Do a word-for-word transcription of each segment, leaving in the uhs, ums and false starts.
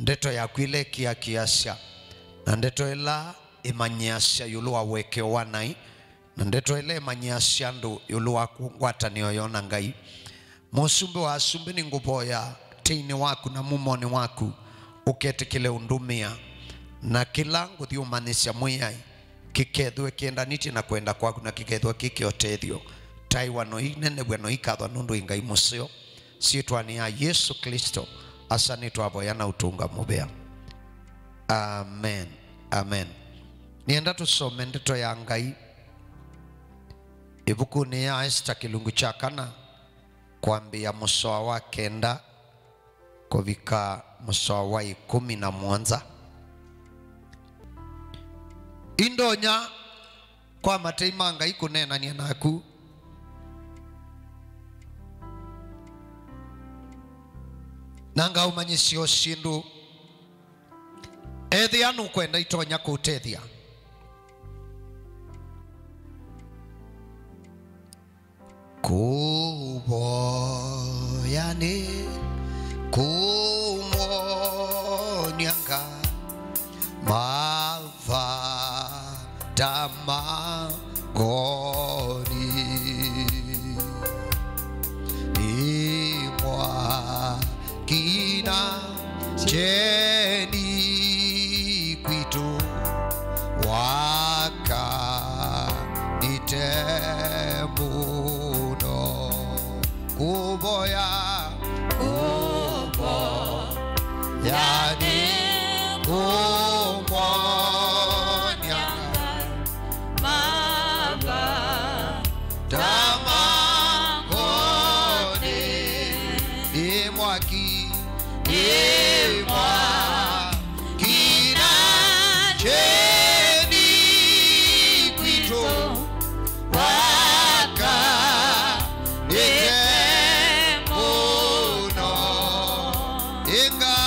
Ndeto yaku ĩla ĩkĩakĩasya, na ndeto ĩla ĩmanyĩasya ĩũlũ wa ũekeo wa naĩ, na ndeto ĩla ĩmanyĩasya andũ ĩũlũ wa ngwatanĩo yoo na Ngai. Mũsumbĩ wa asumbĩ, nĩngũvoya teinĩ waku na mumonĩ waku, ũketĩkĩle ũndũmĩa, na kĩla ngũthiĩ ũmanyĩsya Mwĩai kĩkethĩwe kĩendanĩtye na kwenda kwaku, na kĩkethĩwa kĩ kĩa ũtethyo. Taĩwa na ũinenevw'a na ũikathwa nũndũ wĩ Ngai mũseo. Syĩtwanĩ ya Yesũ Klĩsto, asa nĩtwavoya na ũtũnga mũvea. Amen. Amen. Nĩenda tũsome ndeto ya Ngai ĩvukunĩ ya Esta kĩlungu kya kana, kwambĩĩa mũsoa wa kenda kũvika mũsoa wa ĩkũmi na mũonza. Indonya kwa matei ma Ngai kũneenany'a naku, na ngaũmanyĩsya o syĩndũ. Ethĩa nũkwenda, itonya kũũtethya. Kũvoya nĩ kũmwony'a Ngai mavata ma ngoo. Nĩ mwaki na kyeni kwitũ wakanĩte mũno. Kũvoya, kũvoya nĩ kũmwony'a mavata ma ngoo. Nĩ mwaki, nĩ mwaki na kyeni kwitũ wakanĩte mũno. Ĩnga,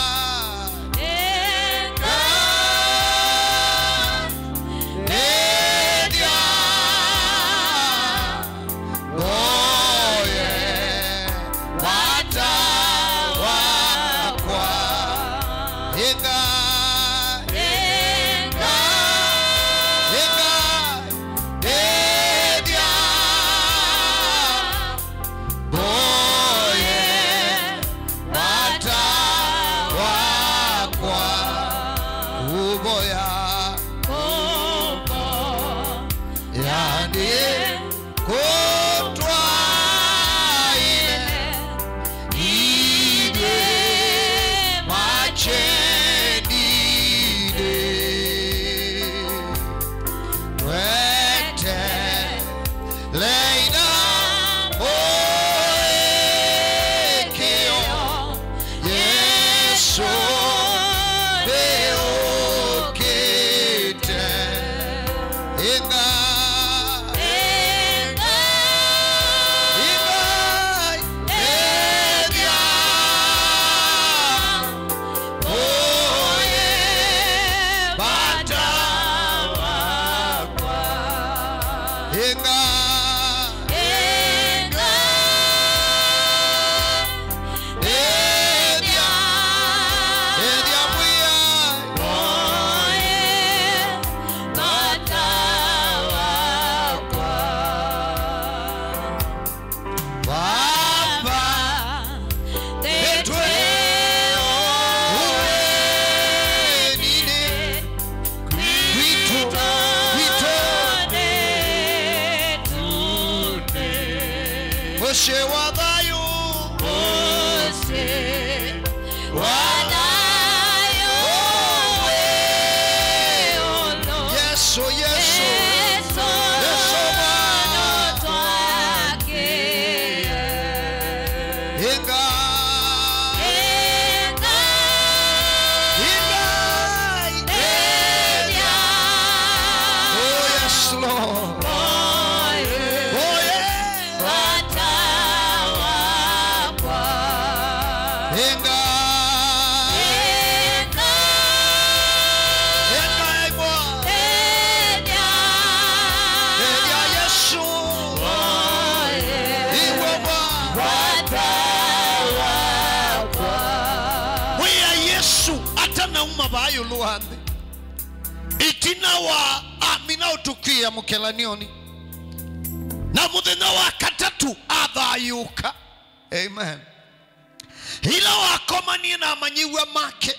ĩnga, ĩthya, mboye vata wakwa. Ĩnga, ĩnga, ĩnga, ĩthya, mboye vata wakwa. Kũvoya, kũvoya nĩ kũtwaĩle ithyĩ makyendinĩ. Tweteelei na mũĩkĩĩo, Yesũ nĩũkĩte. Ĩnga, ĩnga, ĩnga, ĩthya, ũye vata wakwa. Ĩnga, ĩnga, ĩthya, ĩthya Mwĩai. Ũye vata wakwa. Vava, nĩtwĩ ũeninĩ kwitũ, kwitũ. Mũsyĩ wa thayũ. Mũsyĩ wa thayũ wĩ ĩũlũ. Yesũ, Yesũ. Yesũ, Yesũ Mwana. Ĩnga. Ĩnga. Ĩnga. Ĩthya. Oh, yes, Lord. Oh, yeah. Oh, yeah. Vata auma vaa ĩũlũ wa nthĩ. Ĩtina wa Amina ũtũkw'ĩĩa mũkelanioni, na mũthenya wa katatũ athayũũka. Amen. Ĩla wakomanie na amanyĩw'a make,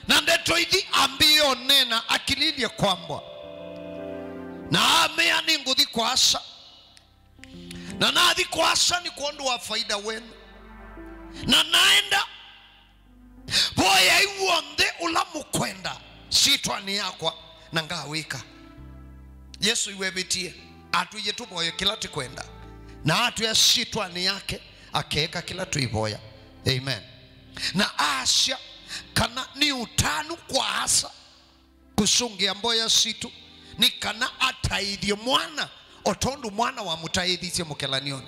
na ndeto ithi ambĩĩa ũneena, akililye kwambwa. Na amea, "Nĩngũthi kwa Asa. Na nathi kwa Asa nĩ kwondũ wa faida wenyu. Na naenda, voyai w'onthe ũla mũkwenda syĩtwanĩ yakwa, na ngawĩka." Yesũ iwevĩtie, atwĩie tũvoye kĩla tũkwenda, na atwĩa syĩtwanĩ yake akeeka kĩla twĩvoya. Amen. Na asya kana nĩ ũtanu kwa Asa kũsũngĩa mboya sitũ nĩ kana ataĩthye mwana o tondũ mwana wamũtaĩthisye mũkelanioni.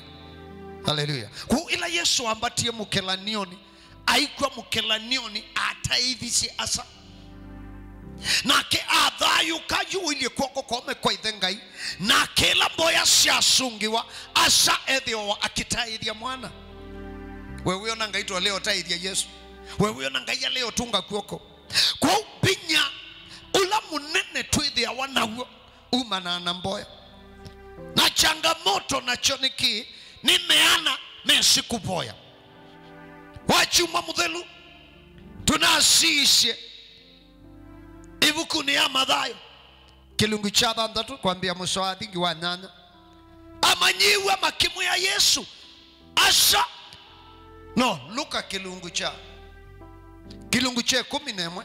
Haleluya. Kwoou ĩla Yesũ ambatie mũkelanioni, aikw'a mũkelanioni ataĩthisye Asa. Nake athayũũka, ayũĩlye kw'oko kũme kwa Ĩthe Ngai, na kĩla mboya syasũngĩwa, Asa ethĩawa akĩtaĩthya mwana. We wĩona Ngai tolea ũtaĩthya Yesũ? We wĩona Ngai alea ũtũnga kw'oko? Kwoou vinya ũla mũnene twĩthĩawa naw'o umanaa na mboya. Na changamoto nakyo nĩ kĩĩ? Nĩ meana mesĩ kũvoya. Wa kyumwa mũthelu, tũnasiisye ĩvukunĩ ya Mathayo, kĩlungu kya thanthatũ, kwambĩa mũsoa wa thingi wa nyanya. Amanyĩw'a makĩmwĩa Yesũ, "Asa." No, Luka kĩlungu kya, kĩlungu kya ĩkũmi na ĩmwe.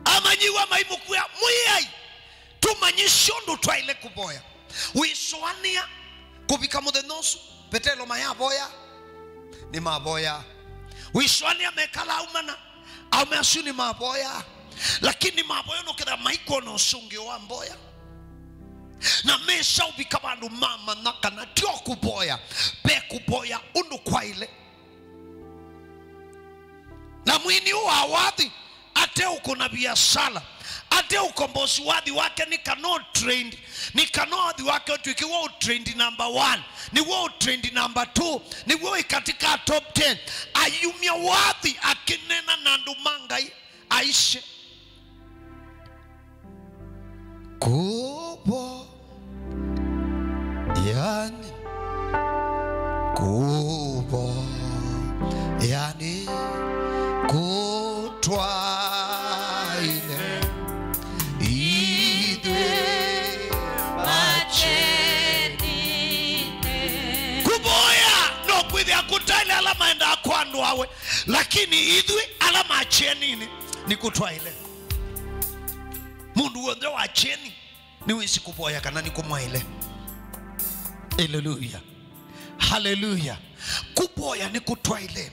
Amanyĩw'a maimũkwĩa, "Mwĩai, tũmanyĩsye ũndũ twaĩle kũvoya." Wĩsũanĩa kũvika mũthenya ũsu Vetelo mayavoya? Nĩmavoya. Wĩsũanĩa mekala aumana? Aũme asu nĩmavoya. Lakini mavoya nũketha maikwona ũsũngĩo wa mboya. Na mesa ũvika vandũ mamanya kana tyo kũvoya, ve kũvoya ũndũ kwaĩle. Na mwini ũũ wa wathi, ate ũkũna viasala, ate ũkombosi wathi wake nĩ kana ũ trend, nĩ kana wathi wake ũtw'ĩke w'o ũ trend number one, nĩ w'o ũ trend number two, nĩ w'o wĩ katika top ten. Ayumya wathi akĩneena na andũ ma Ngai aisye. Kũvoya nĩ, kũvoya nĩ kũtwaĩle ithyĩ macheninĩ. Kũvoya no kwĩthĩa kũtaĩle ala maendaa kwa andũ awe, lakini ithyĩ ala macheninĩ nĩ kũtwaĩle. Mũndũ w'onthe wa kyeni nĩwĩsĩ kũvoya kana nĩkũmwaĩle. Haleluya. Haleluya. Kũvoya nĩkũtwaĩle.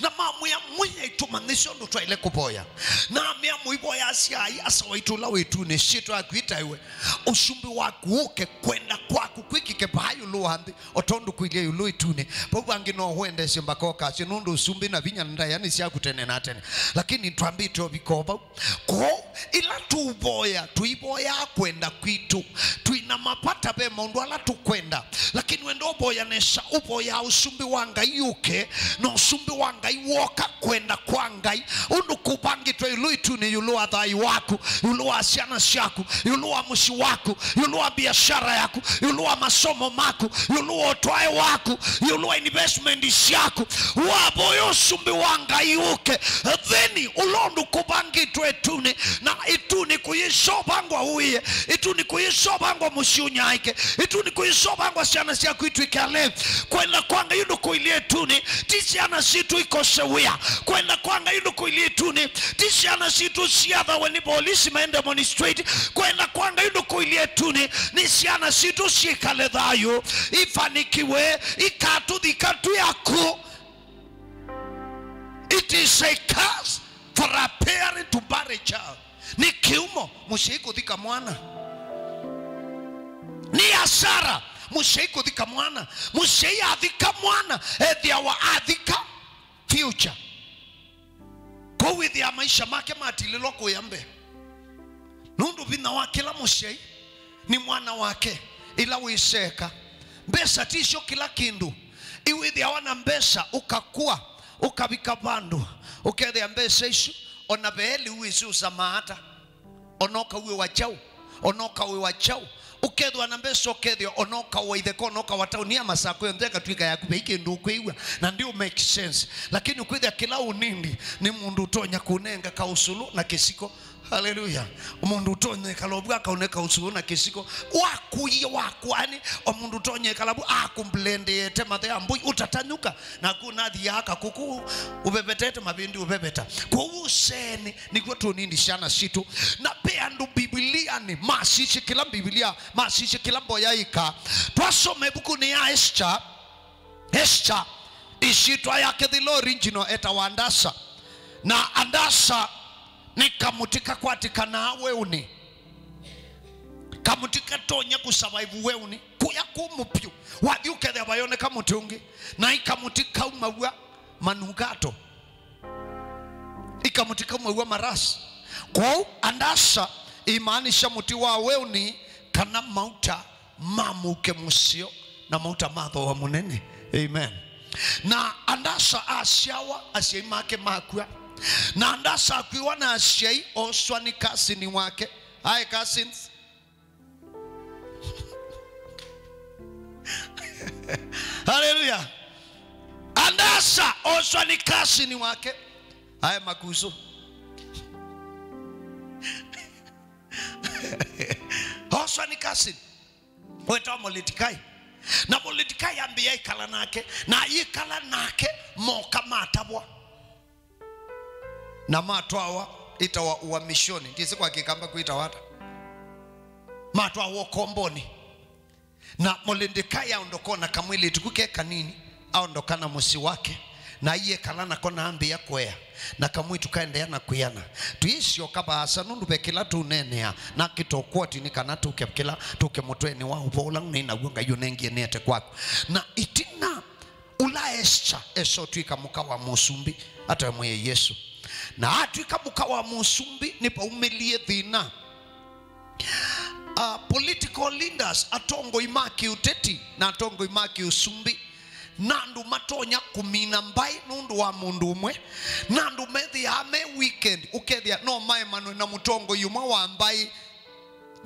Na mamwĩa, "Mwĩai, tũmanyĩsye ũndũ twaĩle kũvoya." Na amea, "Mũivoya asyai, Asa waitũ ũla wĩ ĩtunĩ, syĩtwa yaku ĩtaĩwe, ũsumbĩ waku ũke, kwenda kwaku kwĩkĩke vaa ĩũlũ wa nthĩ o tondũ kũilyĩ ĩũlũ ĩtunĩ." Vau vangĩ no ũendeesye mbaka ũkasye, nũndũ ũsumbĩ na vinya na ndaĩa nĩ syaku tene na tene. Lakini twambĩte ũvika o vau. Kwoou, ĩla tũvoya, tũivoyaa kwenda kwitũ. Twĩ na mavata, ve maũndũ ala tũkwenda. Lakini wenda ũvoya nesa, ũvoyaa ũsumbĩ wa Ngai ũke, na ũsumbĩ wa Ngai woka, kwenda kwa Ngai, ũndũ kũvangĩtwe ĩũlũ ĩtunĩ, ĩũlũ wa thayũ waku, ĩũlũ wa syana syaku, ĩũlũ wa mũsyĩ waku, ĩũlũ wa biashara yaku, ĩũlũ wa masomo maku, ĩũlũ wa ũtwae waku, ĩũlũ wa investment syaku. Wavoya ũsumbĩ wa Ngai ũke, then ũla ũndũ kũvangĩtwe ĩtunĩ, na ĩtunĩ kũyĩsovangwa ũĩe, ĩtunĩ kũyĩsovangwa mũsyĩ ũnyaĩke, ĩtunĩ kũyĩsovangwa syana syaku itw'ĩke alevi. Kwenda kwa Ngai ũndũ kũilyĩ ĩtunĩ, ti syana sitũ ikose wĩa. Kwenda kwa Ngai ũndũ kũilyĩ ĩtunĩ, ti syana sitũ syathawe nĩ volisi maende demonstrate. Kwenda kwa Ngai ũndũ kũilyĩ ĩtunĩ, nĩ syana sitũ syĩkale thayũ, ifanikiwe, ikatũthika twĩ akũũ. It is a curse for a parent to bury a child. Nĩ kĩumo mũsyai kũthika mwana. Nĩ asara mũsyai kũthika mwana. Mũsyai athika mwana, ethĩawa athika future. Kwoou wĩthĩaa maisha make matilĩlwa kũya mbee. Nũndũ vinya wa kĩla mũsyai nĩ mwana wake ĩla wĩseeka. Mbesa ti syo kĩla kĩndũ. Ĩwĩthĩawa na mbesa ũkakũa, Ũkavika vandũ, ũkethĩa mbesa isu, ona ve lĩu wĩsĩ ũsamaa ata, ona ũkawĩwa kyaũ, ona ũkawĩwa kyaũ, ũkethĩwa na mbesa, ũkethĩwa ona ũkawa itheka, ona ũkawa taoni ya Masakũ yonthe ĩkatw'ĩka yaku, vei kĩndũ ũkwĩw'a, na ndiũ make sense. Lakini ũkwĩthĩa kĩla ũnindi nĩ mũndũ ũtonya kũnenga kaũsũlũ na kĩsiko. Haleluya. Mũndũ ũtonya ĩkala ũvu akaũneka ũsũlũ na kĩsiko. Wakũie wakwani, o mũndũ ũtonya ĩkala vu akũmblendete mathe ya mbũi, ũtatanyũka. Naku ũnathiaa kakũkũ, ũvevetete mavĩndĩ ũveveta. Kwoou ũseni, nĩkw'o tũnindi syana sitũ. Na ve andũ Mbivilianĩ, masisye kĩla Mbivilia, masisye kĩla mboya ĩka. Twasoma ĩvukunĩ ya Esther, Esther, ĩsyĩtwa yake the original etawa Andasa. Na Andasa nĩ kamũtĩ kakwatĩkanaa weũnĩ. Kamũtĩ katonya kũsurvive weũnĩ. Kũya kũmũ vyũ. Wathi ũkethĩa vayoneka mũtĩ ũngĩ. Na ĩ kamũtĩ kaumaw'a manukato. Ĩ kamũtĩ kaumaw'a marasi. Kwoou Andasa ĩmaanisha mũtĩ wa weũnĩ kana mauta ma mũuke mũseo na mauta ma thooa mũnene. Amen. Na Andasa asyawa, asyai make makw'a. Na Andasa akw'iwa na asyai, oswa nĩ kasini wake. Aye cousins. Haleluya. Andasa oswa nĩ kasini wake. Aye makusu. Oswa nĩ kasini. Wetawa Moledikai. Na Moledikai ambĩĩa ĩkala nake, na ayĩkala nake, moka matavwa. Na matwawa, ĩtawa uhamishoni, ndiĩsĩ kwa Kĩkamba kwĩtawa ata. Matwawa ũkombonĩ. Na Moledikai aondoka na kamwĩlĩtu ku ke kanini, aondoka na mũsyĩ wake, na aiekala nako na ambĩĩa kũea, na kamwĩtu kaendeea na kwĩana. Tũisyoka vaasa nũndũ ve kĩla tũneenea, na kĩtokoti nĩ kana tũke kĩla, tũke mũtwenĩ wa ũvoo ũla nĩ naw'o Ngai ũnengie nĩete kwaku. Na ĩtina ũla Esther esa ũtw'ĩka mũka wa mũsumbĩ, atawe Mwĩai Yesũ. Na atw'ĩka mũka wa mũsumbĩ, nĩvaumĩlie thĩna. Uh, political leaders, atongoi ma kĩũteti na atongoi ma kĩũsumbĩ, na andũ matonya kũmina mbaĩ nũndũ wa mũndũ ũmwe, na andũ methĩaa me weekend, ũkethĩa no maemanwe na mũtongoi ũmwe wa mbaĩ,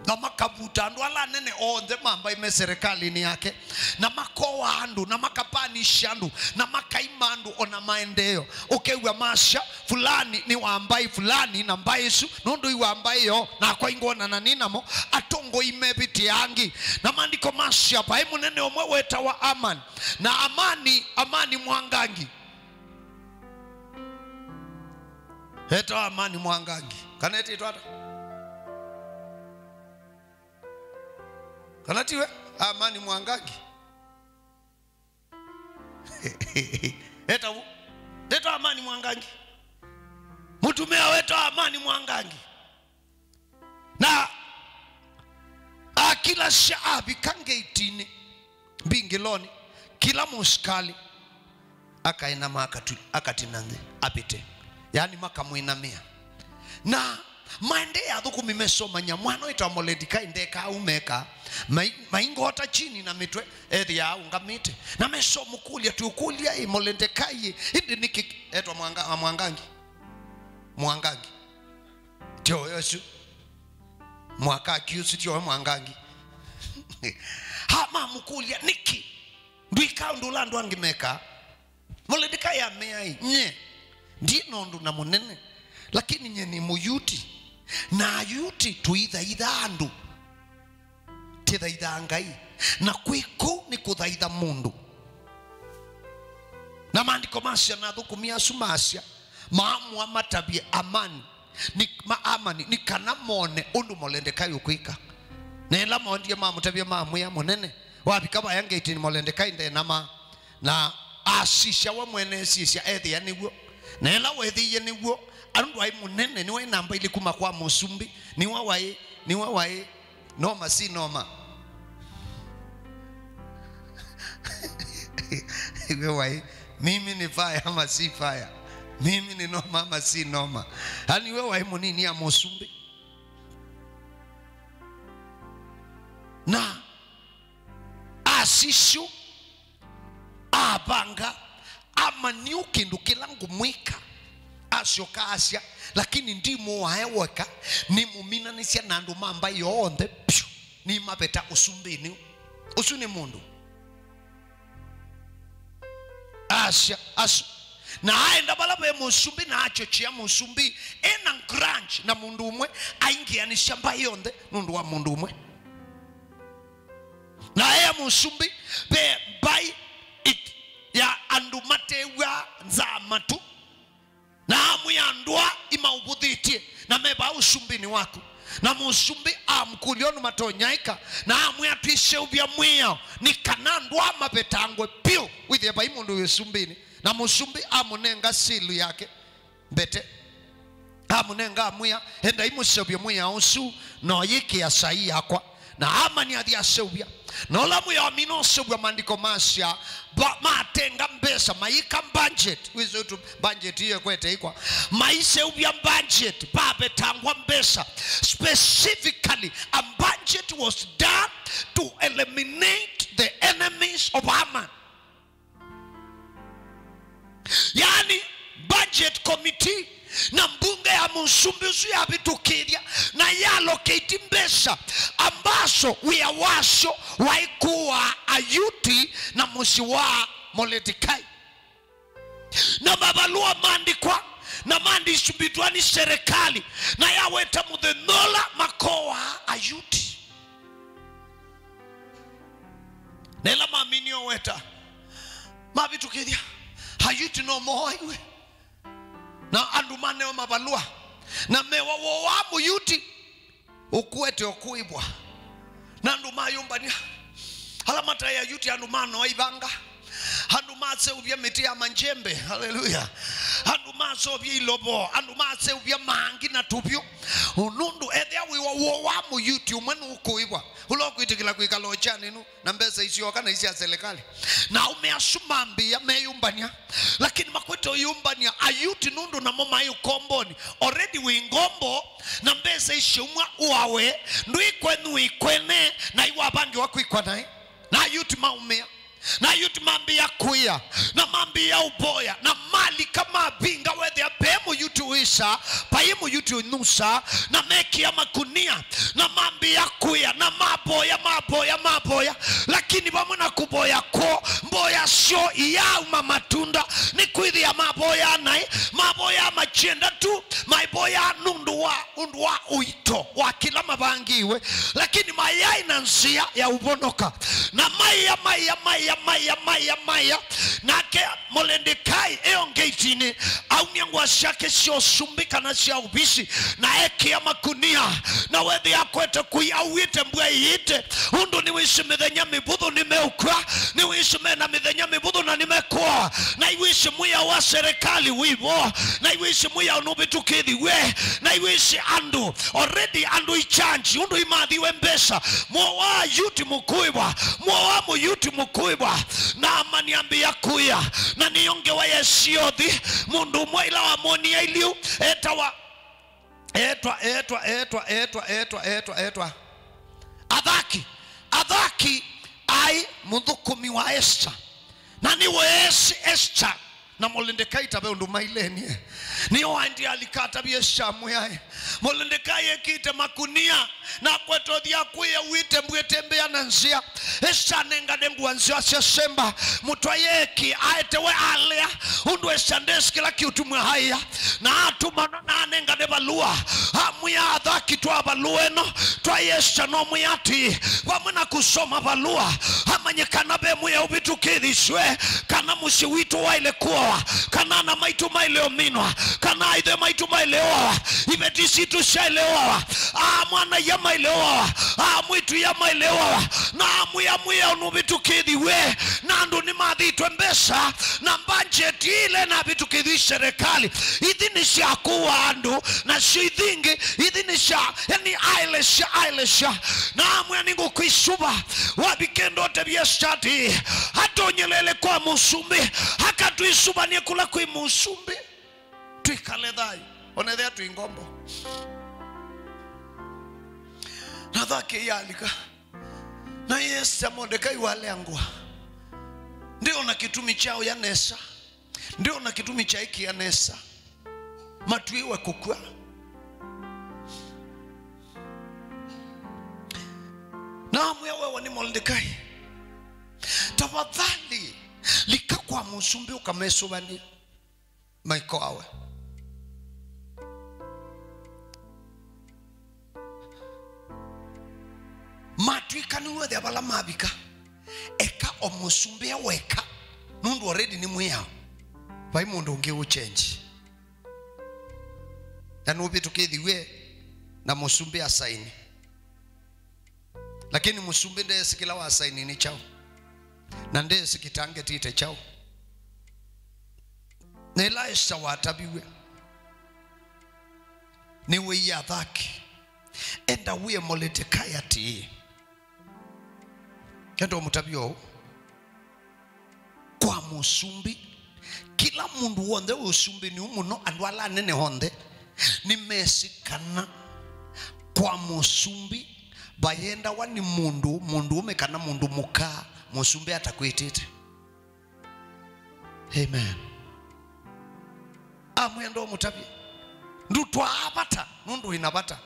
na makavuta andũ ala anene onthe ma mbaĩ me serikalĩnĩ yake, na makoa andũ, na makapanisha andũ, na makaima andũ ona maendeeo. Ũkew'a masya, fulani nĩ wa mbaĩ fulani, na mbaĩ ĩsu, nũndũ ĩ wa mbaĩ yoo, nakwa ingwonana nĩ namo. Atongoi mevĩtĩa angĩ. Na maandĩko masya, vaĩ mũnene ũmwe wetawa Amani. Na Amani, Amani Mwangangi. Etawa Amani Mwangangi. Kana etĩtwa ata? Kana tiwe? Amani Mwangangi. Etawa, etawa Amani Mwangangi. Mũtumĩa wetawa Amani Mwangangi. Na akilasya avika ngetinĩ, mbingĩlonĩ, kĩla mũsikalĩ akainama akatu-, akatina nthĩ, avĩte. Yaani makamwĩnamĩa. Na maendeea athũkũmi mesomanya mwana wĩtawa Moledikai ndeka au meka, mai-, maingota chini na mĩtwe, ethĩa aũngamĩte. Na mesomũkũlya, tũkũlya, "Ĩ, Moledikai, ĩ, ĩndĩ nĩkĩ?" Etwa Mwanga-, Mwangangi. Mwangangi. Tyo Yesu. Mwaka akiusu tyo Mwangangi. Ha, mamũkũlya, "Nĩkĩ ndwĩka ũndũ ũla andũ angĩ mekaa?" Moledikai amea, "Ĩ, nye ndi na ũndũ na mũnene, lakini nye nĩ Mũyuti, na Ayuti tũithaitha andũ, tĩthaithaa Ngai, na kwĩ kũu nĩ kũthaitha mũndũ." Na maandĩko masya, na athũkũmi asu masya, maamũa matavye Amani, nĩ, ma, Amani, nĩ kana mone ũndũ Moledikai ũkwĩka. Na ĩla moondie mamũtavya, mamwĩa, "Mũnene, wavika vaya ngetinĩ Moledikai ndenama." Na asisya we mwene esisya ethĩa nĩw'o. Na ĩla weethĩie nĩw'o, andũ aĩ mũnene, nĩwe namba ilĩ kuma kwa mũsumbĩ, nĩwe waĩ, nĩwe waĩ noma si noma. Iwe waĩ, mimi ni fire ama si fire? Mimi ni noma ama si noma? Yaani we waĩ mũnini ya mũsumbĩ. Na asisyu, avanga, Amani ũ kĩndũ kĩla ngũmwĩka. Asyoka asya, lakini ndimũae weka, nĩmũminanĩsya na andũ ma mbaĩ yonthe vyũ, nĩmaveta ũsumbĩnĩ ũũ. Ũsu nĩ mũndũ. Asya, asu. Na aenda vala ve mũsumbĩ, na achochea mũsumbĩ, ena grudge na mũndũ ũmwe, aingĩanĩsya mbaĩ yonthe nũndũ wa mũndũ ũmwe. Na ea mũsumbĩ, ve mbaĩ it-, ya andũ matew'a nzaa matu. Na amwĩa, andũ aa imaũvũthĩtye, na me vaa ũsumbĩnĩ waku. Na mũsumbĩ amkũlya ũndũ matonyaĩka, na amwĩa, twĩseũvya mwĩao, nĩ kana andũ aa mavetangwe vyũ, wĩthĩe vai mũndũ wĩ ũsumbĩnĩ. Na mũsumbĩ amũnenga silu yake mbete. Amũnenga, amwĩa, endai mũseũvye mwĩao ũsu, na ũyĩkĩa saii yakwa. Na Amani athi aseũvya. Na ũla mwĩao amina ũseũvya, maandĩko masya, va-, matenga mbesa, mayĩka budget. Wĩsĩ ũndũ budget iyo ĩkwete ĩkwa. Maiseũvya budget, vavetangwa mbesa. Specifically, a budget was done to eliminate the enemies of Haman. Yaani, budget committee na mbunge ya mũsumbĩ ũsu yavĩtũkĩthya na yaloketi mbesa ambazo wĩa wasyo waĩ kũaa Ayuti na mũsyĩ wa Moledekai. Na mavalũa maandĩkwa na mandistributwa nĩ serikali, na yaweta mũthenya ũla makowaa Ayuti. Na ĩla maminie ũweta, mavĩtũkĩthya, Ayuti no mooaiwe. Na andũ manewa mavalũa, na mewa woo wa Mũyuti ũkwete ũkũĩvwa. Na andũ mayũmbany'a, ala mataĩ Ayuti, andũ manoa ivanga, andũ maseũvya mĩtĩ ya manjembe, haleluya, andũ maseũvya ilovo, andũ maseũvya maangi na tũvyũ, nũndũ ethĩa wĩwa woo wa Mũyuti ũmwe nũkũĩvwa, ũla ũkwĩtĩkĩla kwĩkala ũkyanĩnu na mbesa isyoka na isya serikali. Na aũme asu mambĩĩa meyũmbany'a, lakini makwete ũyũmbany'a Ayuti nũndũ namo maĩ ũkombonĩ. Already wĩ ngombo, na mbesa isyaumwa ũawe, ndwĩ kwenyu wĩ kwene, na iwavangĩwa kwĩkwa naĩ. Na Ayuti maũmĩa. Na Ayuti mambĩĩa kũĩa, na mambĩĩa ũvoya, na malika mavinga wethĩa ve Mũyuti wĩsa, vai Mũyuti ũnyusa, na mekĩa makunia, na mambĩĩa kũĩa, na mavoya, mavoya, mavoya. Lakini vamwe na kũvoya kwoo, mboya syoo iyaauma matunda, nĩkwĩthĩa mavoyaa naĩ, mavoyaa makyenda tu, maivoyaa nũndũ wa, ũndũ wa ũito wa kĩla mavangĩĩwe, lakini mayaĩ na nzĩa ya ũvonoka. Na maiya, maiya, maiya, maiya, maiya, maiya. Nake Moledekai eo ngetinĩ, aumya ngũa syake sya ũsumbĩ kana sya ovisi, na ekĩa makunia, na wethĩa akwete kũi, auĩte mbua ĩyĩte, ũndũ nĩwĩsĩ mĩthenya mĩvũthũ nĩmeũkw'a, nĩwĩsĩ mena mĩthenya mĩvũthũ na nĩmekũa, na iwĩsĩ mwĩao wa serikali wĩvo, na iwĩsĩ mwĩao nũvĩtũkĩthiw'e, na iwĩsĩ andũ, already andũ ichanji, ũndũ imathiwe mbesa, mwowa Ayuti mũkũĩvwa, mwowa Mũyuti mũkũĩvwa, na Amani ambĩĩa kũĩa, na nĩyo ngewa ya Siothi, mũndũ ũmwe ĩla wamwonie ailiu, etawa, etwa, etwa, etwa, etwa, etwa, etwa, etwa. Athaki, Athaki aĩ mũthũkũmi wa Esta, na nĩweesĩ Esta na Moledekai ta ve ũndũ mailenie. Nĩyo waendie alika atavye Esta amwĩae, Moledekai ekĩte makunia, na akwete ũthi akwĩa, auĩte mbua ĩtembea na nzĩa. Esta anengane ngũa nzeo asya, semba, mũtwaye eki, aetewe alea, ũndũ Esta ndesĩ kĩla kĩũtumw'a aĩa. Na atũmana na anengane valũa, amwĩa, Athaki, twaa valũa ĩno, twaĩ Esta, no mwĩa atĩĩ, vamwe na kũsoma valũa, amanye kana ve mwĩao ũvĩtũkĩthisw'e, kana mũsyĩ witũ waĩle kũawa, kana ana maitũ maĩle ũminwa, kana aithe maitũ maĩle ũawa, iveti sitũ syaĩle ũawa, aa mwana-a-ia maĩle ũawa, aa mwĩĩtu-a-ia maĩle ũawa, na amwĩa mwĩao nũvĩtũkĩthiw'e, na andũ nĩmathĩtwe mbesa, na mbanjeti ila navĩtũkĩthw'e serikali, ithi nĩ sya kũaa andũ, nasyo ithi ingĩ, ithi nĩ sya, yani, aelesya, aelesya. Na amwĩa, nĩngũkwĩsuva, wavike ndote vya stati, atonyelele kwa mũsumbĩ, akatwĩsuvanie kũla kwĩ mũsumbĩ, twĩkale thayũ, onethĩa twĩ ngombo. Na Athaki yalika, na Esta, Modekai walea ngũa. Ndiona kĩtumi kya ũya nesa. Ndiona kĩtumi kyaĩ kĩa nesa. Matuĩwe kũkw'a. Na amwĩa, wewe nĩ Mordecai, tafadhali lika kwa mũsumbĩ ũkamesũvanie maiko awe. Matw'ĩka nĩwethĩa vala mavika, eka o mũsumbĩ e weka, nũndũ already nĩ mwĩao. Vai mũndũ ũngĩ ũ change. Na nũvĩtũkĩthiw'e na mũsumbĩ asaini. Lakini mũsumbĩ ndeesĩ kĩla wasaini nĩ kyaũ. Na ndeesĩ kĩtangetĩte kyaũ. Na ĩla Esta wataviw'e, nĩwĩie Athaki, enda wĩe Moletekai atĩĩ, enda ũmũtavye ũũ, kwa mũsumbĩ, kĩla mũndũ w'onthe wĩ ũsumbĩnĩ ũũ mũno, andũ ala anene onthe, nĩmesĩ kana kwa mũsumbĩ vayendawa nĩ mũndũ, mũndũũme kana mũndũ mũka, mũsumbĩ atakwĩtĩte. Amen. Amwĩa, enda ũmũtavye. Ndũtwaa vata, nũndũ wĩna vata.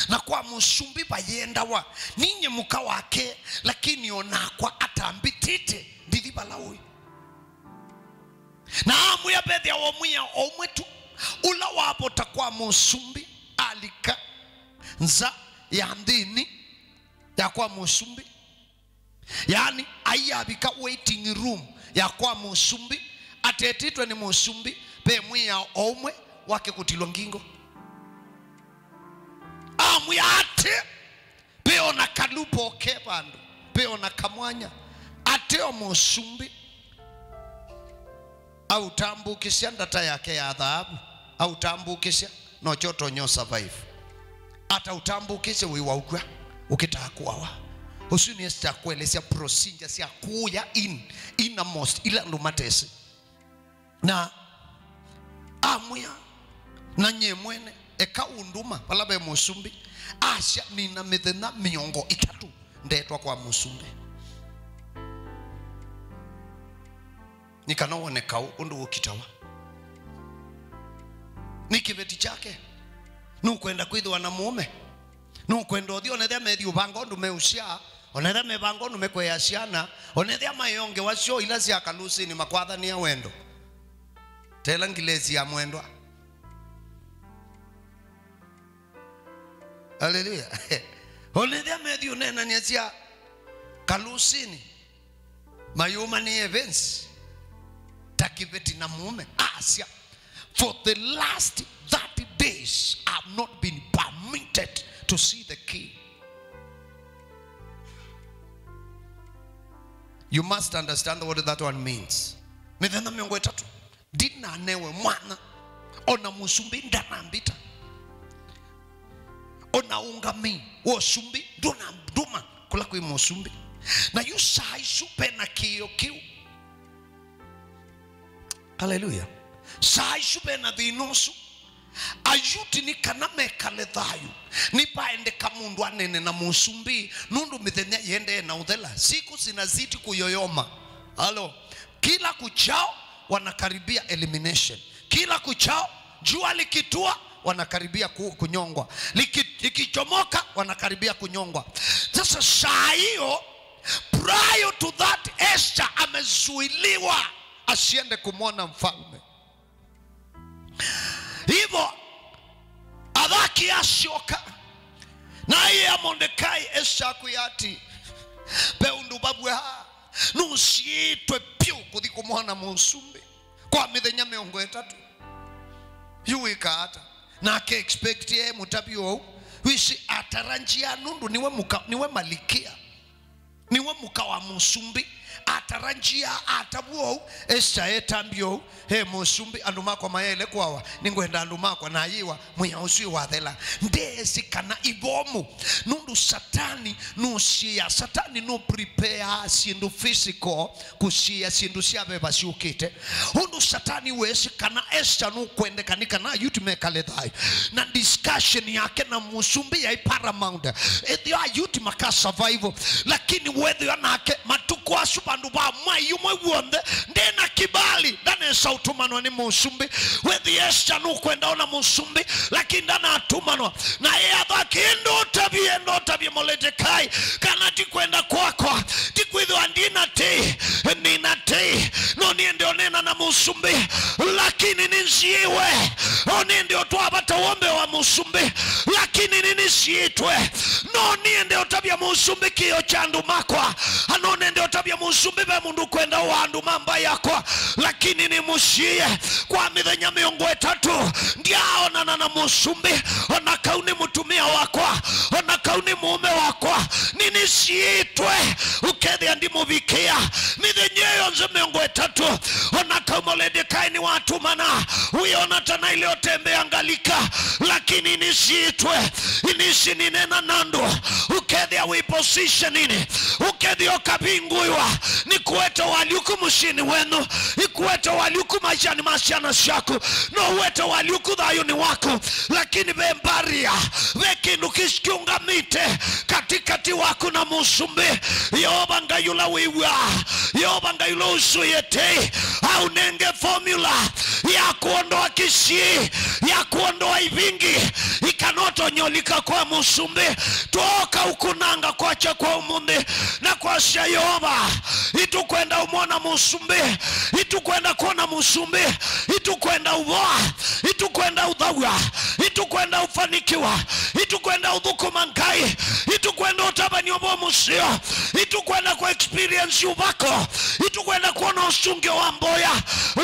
Na kwa mũsumbĩ vayendawa. Ninyie mũka wake, lakini o nakwa atambĩtĩte, ndithi vala ũĩ. Na amwĩa, vethĩawa o mwĩao o ũmwe tu, ũla wavota kwa mũsumbĩ, alika nza ya nthĩnĩ ya kwa mũsumbĩ. Yaani, aiavika waiting room ya kwa mũsumbĩ, atetĩtwe nĩ mũsumbĩ, ve mwĩao o ũmwe wake kũtilwa ngingo. Amwĩa atĩ, ve o na kalupo ke vandũ, ve o na kamwanya, atĩ o mũsumbĩ aũtambũkĩsya ndata yake ya thaavu, aũtambũkĩsya, nokyo ũtonya ũ survive. Ataũtambũkĩsye wĩ wa ũkw'a, ũkĩtaa kũawa. Ũsu nĩ Esta kũelesya procedure sya kũya in, innermost, ila andũ matesĩ. Na amwĩa, na nyie mwene, eka ũndũma vala ve mũsumbĩ, asya, nina mĩthenya mĩongo ĩtatũ ndetwa kwa mũsumbĩ. Nĩ kana wone kaũ ũndũ ũkitawa. Nĩ kĩveti kyake. Nũkwenda kwĩthĩwa na mũũme. Nũkwenda ũthi, onethĩa methi ũvanga ũndũ meũsyaa, onethĩa mevanga ũndũ mekũea syana, onethĩa maiongewa syoo ila sya kalũsĩnĩ makwathanĩa wendo. Tela ngilesi ya mwendwa. Haleluya. Onethĩa methi ũneenany'a sya kalũsĩnĩ. Mayũmanĩe events ta kĩveti na mũũme, asya, for the last thirty days, I have not been permitted to see the king. You must understand what that one means. Mĩthenya mĩongo ĩtatũ. Ndinanewe mwana, ona mũsumbĩ ndanambita. Ona ũngamĩi wa ũsumbĩ ndũnandũma kũla kwĩ mũsumbĩ. Na yu saa isu vena kĩĩo kĩu. Haleluya. Saa isu vena thĩna ũsu. Ayuti nĩ kana mekale thayũ, nĩvaendeka mũndũ anene na mũsumbĩ, nũndũ mĩthenya yĩendee na ũthela, siku zinazidi kuyoyoma. Halo. Kila kuchao wanakaribia elimination. Kila kuchao, jua likitua, wanakaribia ku-, kunyongwa. Liki-, likichomoka, wanakaribia kunyongwa. Sasa saa hiyo, prior to that, Esther amezuiliwa asiende kumwona mfalme. Hivyo, Athaki asyoka, na aia Mordekai Esther akwĩa atĩ, ve ũndũ vavw'a, nũsiĩĩtwe vyũ kũthi kũmwona mũsumbĩ kwa mĩthenya mĩongo ĩtatũ. Yu wĩka ata? Nake expect e mũtavyo ũu. Wĩsĩ atarajia nũndũ nĩwe mũka, nĩwe malikia. Nĩwe mũka wa mũsumbĩ. Atarajia atavw'a ũu, Esther etambya ũu, e mũsumbĩ, andũ makwa mayaĩle kũawa, nĩngwenda andũ makwa, na ayĩwa, mwĩao ũsu wathela. Ndeesĩ kana ivomu, nũndũ Satani nũsiĩĩa, Satani nũ prepare syĩndũ physical kũsiĩĩa syĩndũ sya veva syũkĩte. Ũndũ Satani weesĩ kana Esther nũkwendeka nĩ kana Ayuti mekale thayũ. Na discussion yake na mũsumbĩ yaĩ paramount. Ethĩwa Ayuti maka survive, lakini wethĩwa nake matukũ kwasu vandũ va mwai ũmwe w'onthe, ndĩ na kĩvali, ndanesa ũtũmanwa nĩ mũsumbĩ. Wĩthĩ Esta nũkwenda ona mũsumbĩ, lakini ndanatũmanwa. Na ĩatho akĩenda ũtavye, enda ũtavye Moledekai, kana ti kwenda kwakwa, ti kwĩthĩwa ndina tei, nina tei, no niende ũneena na mũsumbĩ, lakini ninziĩwe. O niende ũtwaa vata w'onthe wa mũsumbĩ, lakini ninisiĩtwe. No niende ũtavya mũsumbĩ kĩo kya andũ makwa, ano nende ũtavya mũsumbĩ ve mũndũ kwenda wa andũ ma mbaĩ yakwa, lakini nĩmũsiĩe kwa mĩthenya mĩongo ĩtatũ. Ndyaonana na mũsumbĩ, ona kau nĩ mũtumĩa wakwa, ona kau nĩ mũũme wakwa, ninisiĩtwe. Ũkethĩa ndimũvikĩa mĩthenya ĩyo yonthe mĩongo ĩtatũ, ona kau Moledekai nĩwatũmana, wĩona ta naĩle ũtembea ngalika, lakini inisiĩtwe, inisi ninena na andũ. Ũkethĩa wĩ positionini, ũkethĩa ũkavingũĩwa, nĩkũete walyũku mũsyĩnĩ wenyu, ĩkũete walyũku maishanĩ ma syana syaku, no ũete walyũku thayũnĩ waku, lakini ve mbaria, ve kĩndũ kĩkiũngamĩte katĩkatĩ waku na mũsumbĩ. Yeova Ngai ũla wĩw'aa, Yeova Ngai ũla ũsũĩte, aũnenge formula ya kwondoa kĩsiĩ, ya kwondoa ivingi, ikanotonya ũlika kwa mũsumbĩ. Twoka ũkũnanga kwakya kwa ũmũnthĩ na kwasya, Yeova, itũkwenda ũmwona mũsumbĩ, itũkwenda kwona mũsumbĩ, itũkwenda ũvoa, itũkwenda ũthaw'a, itũkwenda ũfanikiwa, itũkwenda ũthũkũma Ngai, itũkwenda ũtavany'a ũvoo mũseo, itũkwenda kũ experience ũvako, itũkwenda kwona ũsũngĩo wa mboya,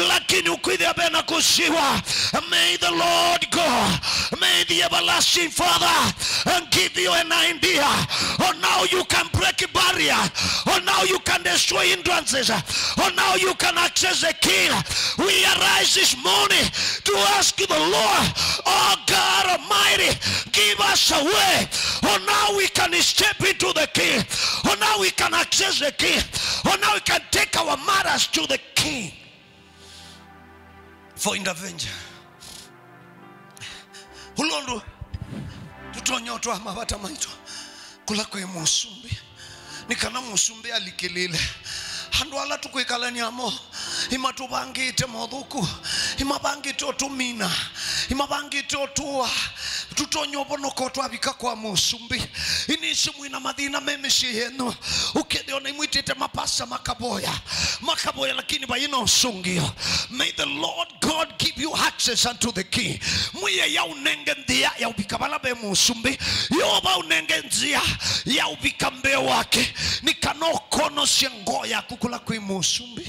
lakini ũkwĩthĩa vena kũsiwa. May the Lord God, may the everlasting Father, and give you an idea on how you can break barrier, on how you can destroy hindrances, on how you can access the King. We arise this morning to ask the Lord, oh God Almighty, give us a way on how we can step into the King, on how we can access the King, on how we can take our matters to the King for intervention. Ũla ũndũ tũtonya ũtwaa mavata maitũ kũla kwĩ mũsumbĩ, nĩ kana mũsumbĩ alikĩlĩle. Andũ ala tũkwĩkalany'a mo, imatũvangĩte mothũku, imavangĩte ũtũmina, imavangĩte ũtũa. Tũtonya ũvonoka twavika kwa mũsumbĩ. Inĩsĩ mwĩ na mathĩna me mĩsyĩ yenyu, ũkethĩa ona imwĩtĩte mapasa makavoya, makavoya, lakini vai na ũsũngĩo. May the Lord God give you access unto the King. Mwĩai aũnenge nzĩa ya ũvika vala ve mũsumbĩ. Yeova aũnenge nzĩa ya ũvika mbee wake, nĩ kana ũkonosye ngoo yaku kũla kwĩ mũsumbĩ.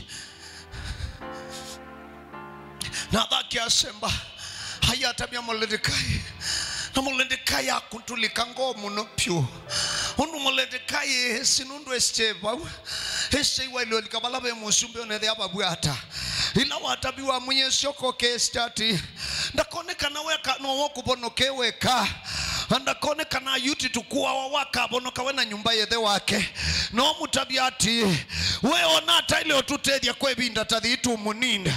Na athaki asemba, ayatavya Moledekai, na Moledekai akũtũlĩka ngoo mũno vyũ. Ũndũ Moledekai ĩsĩ nũndũ Esita e vau, Esita iwaĩle ũlika vala ve mũsumbĩ onethĩa vavw'a ata. Ĩla wataviwa mwĩĩ syoka ũkesita ati, ndakone kana we ka-, no wokũvonoke weka. Na ndakone kana Ayuti tũkũawa wakavonoka we na nyũmba ya ĩthe wake. No mũtavya ati, we ona ataĩle ũtũtethya kwa ĩvinda ta yĩĩ tũmũnine.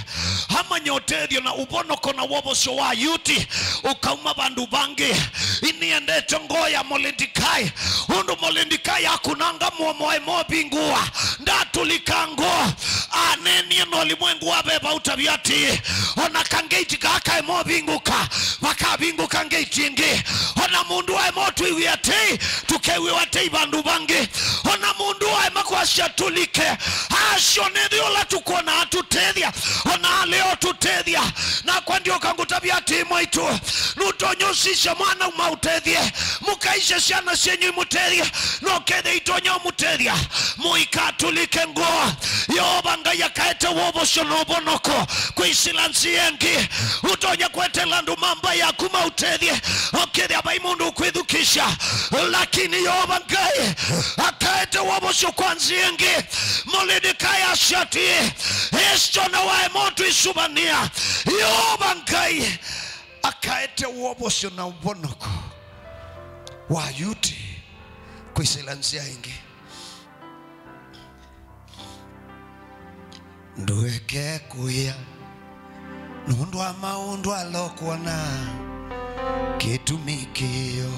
Amanya ũtethyo na ũvonoko na wovosyo wa Ayuti ũkauma vandũ vangĩ. Iniendete ngoo ya Moledekai. Ũndũ Moledekai akũnanga mũomo aĩ movingũa, ndatũlĩka ngoo. Anenie na ũlimwengu wa veva ũtavya atĩĩ, ona ka ngeti kaa kaĩ movingũka, vakavingũka ngeti ĩngĩ. Ona mũndũ aĩ motwĩw'ĩa tei, tũkew'ĩwa tei vandũ vangĩ. Ona mũndũ aĩ makwasya tũlike, asyo nĩthĩ ũla tũkwona atũtethya, ona alĩ o tũtethya. Nakwa ndyoka ngũtavya atĩĩ, mwaitũ, nũtonya ũsisya mwana uma ũtethye, mũkaisye syana syenyu imũtethye, no kethĩa itonya ũmũtethya, mũikatũlĩke ngoo. Yeova Ngai akaete wovosyo na ũvonoko kwĩsĩla nzĩa ĩngĩ. Ũtonya kwetela andũ ma mbaĩ yaku maũtethye, ũkethĩa vai mũndũ ũkwĩthukĩsya, lakini Yeova Ngai akaete wovosyo kwa nzĩa ĩngĩ. Moledekai asya atĩĩ, Esita na waema ũtwĩsũvanĩa. Yeova Ngai akaete wovosyo na ũvonoko wa Ayuti kwĩsĩla nzĩa ĩngĩ. Ndũeke kũya nũndũ wa maũndũ ala ũkwona. Kĩtumi kĩyo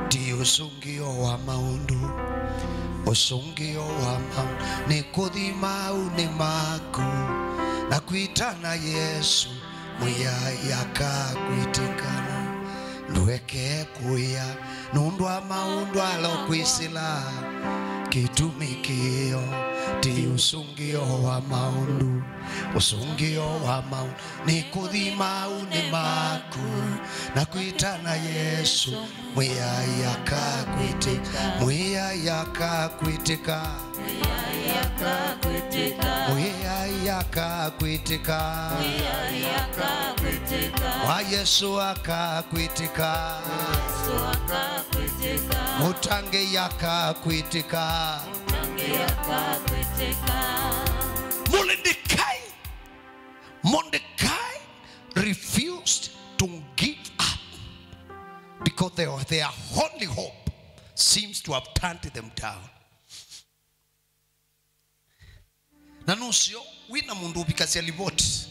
ti ũsũngĩo wa maũndũ. Ũsũngĩo wa maũndũ nĩ kũthi maũnĩ maku, na kwĩtana Yesũ Mwĩai akakwĩtĩkana. Ndũeke kũĩa nũndũ wa maũndũ ala ũkwĩsĩla. Kĩtumi kĩyo ti ũsũngĩo wa maũndũ. Ũsũngĩo wa maũndũ nĩ kũthi maũnĩ maku, na kwĩtana Yesũ Mwĩai akakwĩtĩka. Mwĩai akakwĩtĩka. Mwĩai akakwĩtĩka. Mwĩai akakwĩtĩka. Mwĩai akakwĩtĩka. Wa Yesũ akakwĩtĩka. Yesũ akakwĩtĩka. Mũtangĩĩi akakwĩtĩka. Mũtangĩĩi akakwĩtĩka. Mordecai, Mordecai refused to give up because their, their only hope seems to have turned them down. Na nũseo wĩna mũndũ ũvikasya livoti.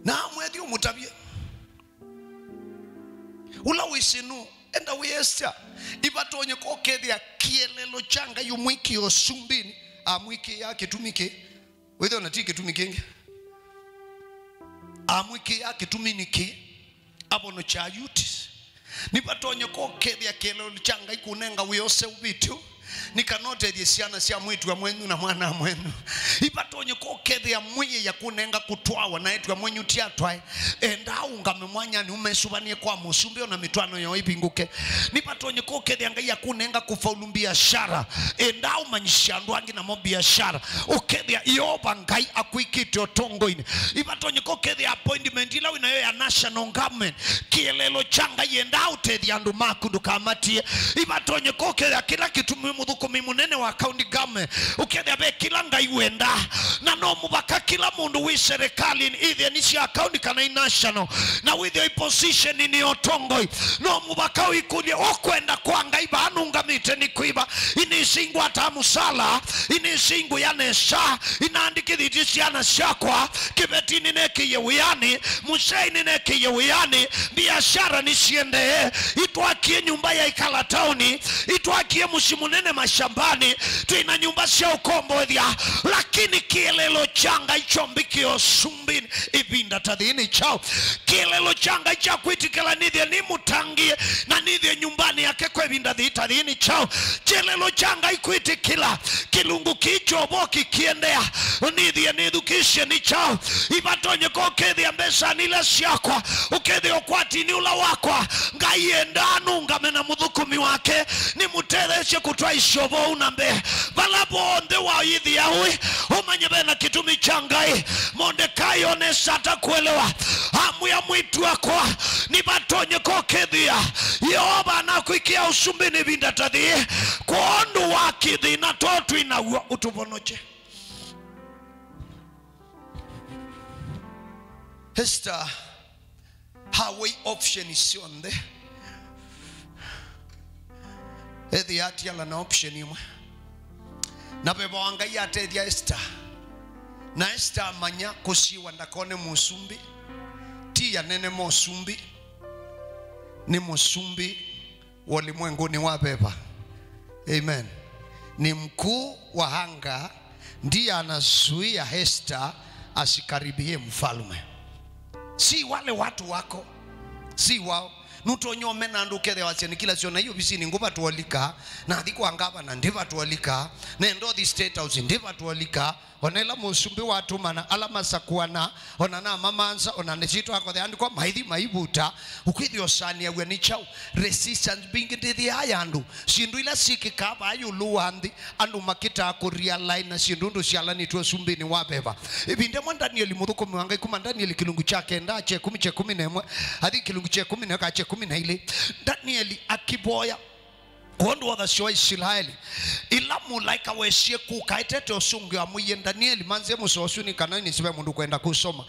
Na amwĩthi ũmũtavye. Ũla wĩsĩ nũũ, enda wĩ Esther. Ivatonyeka ũkethĩa kĩeleelo kya Ngai ũmwĩkĩe ũsumbĩnĩ, amwĩkĩaa kĩtumi kĩ? Wĩthĩwa na ti kĩtumi kĩngĩ. Amwĩkĩaa kĩtumi nĩkĩ? Avonokya Ayuti. Nĩvatonyeka ũkethĩa kĩeleelo kya Ngai kũnenga wĩa ũseũvĩtye nĩ kana ũtethye syana sya mwĩĩtu-a-mwenyu na mwana-a-mwenyu. Ivatonyeka ũkethĩa Mwĩai akũnenga kũtwawa na eĩtu-a-mwenyu ti atwae. Enda ũngame mwanyanĩ ũmesũvanĩe kwa mũsumbĩ, ona mĩtwaano yoo ĩvingũke. Nĩvatonyeka ũkethĩa Ngai akũnenga kũfaulu mbiasyara. Enda ũmanyĩsye andũ angĩ namo mbiasyara. Ũkethĩa Yeova Ngai akwĩkĩte ũtongoinĩ. Ivatonyeka ũkethĩa appointment ĩla wĩ nayo ya national government, kĩeleelo kya Ngai, enda ũtethye andũ maku, ndũkamatie. Ivatonyeka ũkethĩa kĩla kĩtumi wĩ mũthũkũmi mũnene wa county government, ũkethĩa ve kĩla Ngai wendaa. Na no mũvaka kĩla mũndũ wĩ serikalini, ĩthĩe nĩ sya county kana i national, na wĩthĩe i position nĩ ũtongoi, no mũvaka ũikũlye, ũkwenda kwa Ngai vaa nũngamĩte nĩ kwĩva? Inĩsĩ ngwataa mũsala, inĩsĩ ngũya nesa, inaandĩkĩthĩtye syana syakwa kĩveti nĩnekĩie wĩanĩ, mũsyai nĩnekĩie wĩanĩ, mbiasyara nĩsiendee, itwakie nyũmba ya ĩkala taoni, itwakie mũsyĩ mũnene mashambanĩ, twĩ na nyũmba sya ũkomboethya, lakini kĩeleelo kya Ngai kyo mbikĩo ũsumbĩnĩ ĩvinda ta yĩĩ nĩ kyaũ? Kĩeleelo kya Ngai kya kwĩtĩkĩla nĩthĩe nĩ mũtangĩĩe na nĩthĩe nyũmbanĩ yake kwa ĩvinda yĩĩ ta yĩĩ nĩ kyaũ? Kĩeleelo kya Ngai kwĩtĩkĩla kĩlungu kĩĩ kyovo kĩkĩendea, nĩthĩe nĩthukĩĩsye nĩ kyaũ? Ivatonyeka ũkethĩa mbesanĩ ila syakwa, ũkethĩa ũkwatinĩ ũla wakwa, Ngai endaa nũngame na mũthũkũmi wake, nĩmũtetheesye kũtwaĩsya ũvoo ũu na mbee. Vala vonthe wayĩthĩa ũĩ, ũmanye ve na kĩtumi kya Ngai. Mordekai onesa ata kũelewa? Amwĩa, mwĩĩtu wakwa, nĩvatonyeka ũkethĩa Yeova anakwĩkĩa ũsumbĩnĩ ĩvinda ta yĩĩ, kwondũ wa kĩthĩna too twĩ naw'o, ũtũvonokye. Esther, her way option syonthe ethĩa atiala na option ĩmwe. Na veva wa Ngai atethya Esther. Na Esther amanya kũsiĩwa ndakone mũsumbĩ. Ti anene ma ũsumbĩ. Nĩ mũsumbĩ wa ũlimwengũnĩ wa veva. Amen. Ni mkuu wa anga ndiye anazuia Esther asikaribie mfalme. Si wale watu wako, si wao. Nũtonya ũmena andũ ũkethĩa wasya nĩ kila siona hii ofisini ngũvatwalika, nathi kwa ngavana ndivatwalika, nenda ũthi State House ndivatwalika. Ona ĩla mũsumbĩ watũmana, ala masakũana, ona namamanza, ona nĩsyĩtwa akothea andĩkwa maithi maivuta, ũkwĩthĩa ũsanĩaw'a nĩ kyaũ? Resistance mbingĩ ndĩthĩaa ya andũ. Syĩndũ ila syĩkĩkaa vaa ĩũlũ wa nthĩ, andũ makĩtaa kũrealize na syĩndũ ũndũ syalanĩtw'e ũsumbĩnĩ wa veva. Ĩvinda ĩmwe Danieli mũthũkũmi wa Ngai, kuma Danieli kĩlungu kya kenda, kya ĩkũmi, kya ĩkũmi na ĩmwe, athi kĩlungu kya ĩkũmi na ĩmwe, ka kya ĩkũmi na ilĩ, Danieli akĩvoya. Kwondũ wa ũthasyo wa Isilaeli, ĩla mũlaĩka wesie kũka etete ũsũngĩo amwĩie Danieli, manze mũsoa ũsu nĩ kana nĩsĩ ve mũndũ ũkwenda kũsoma.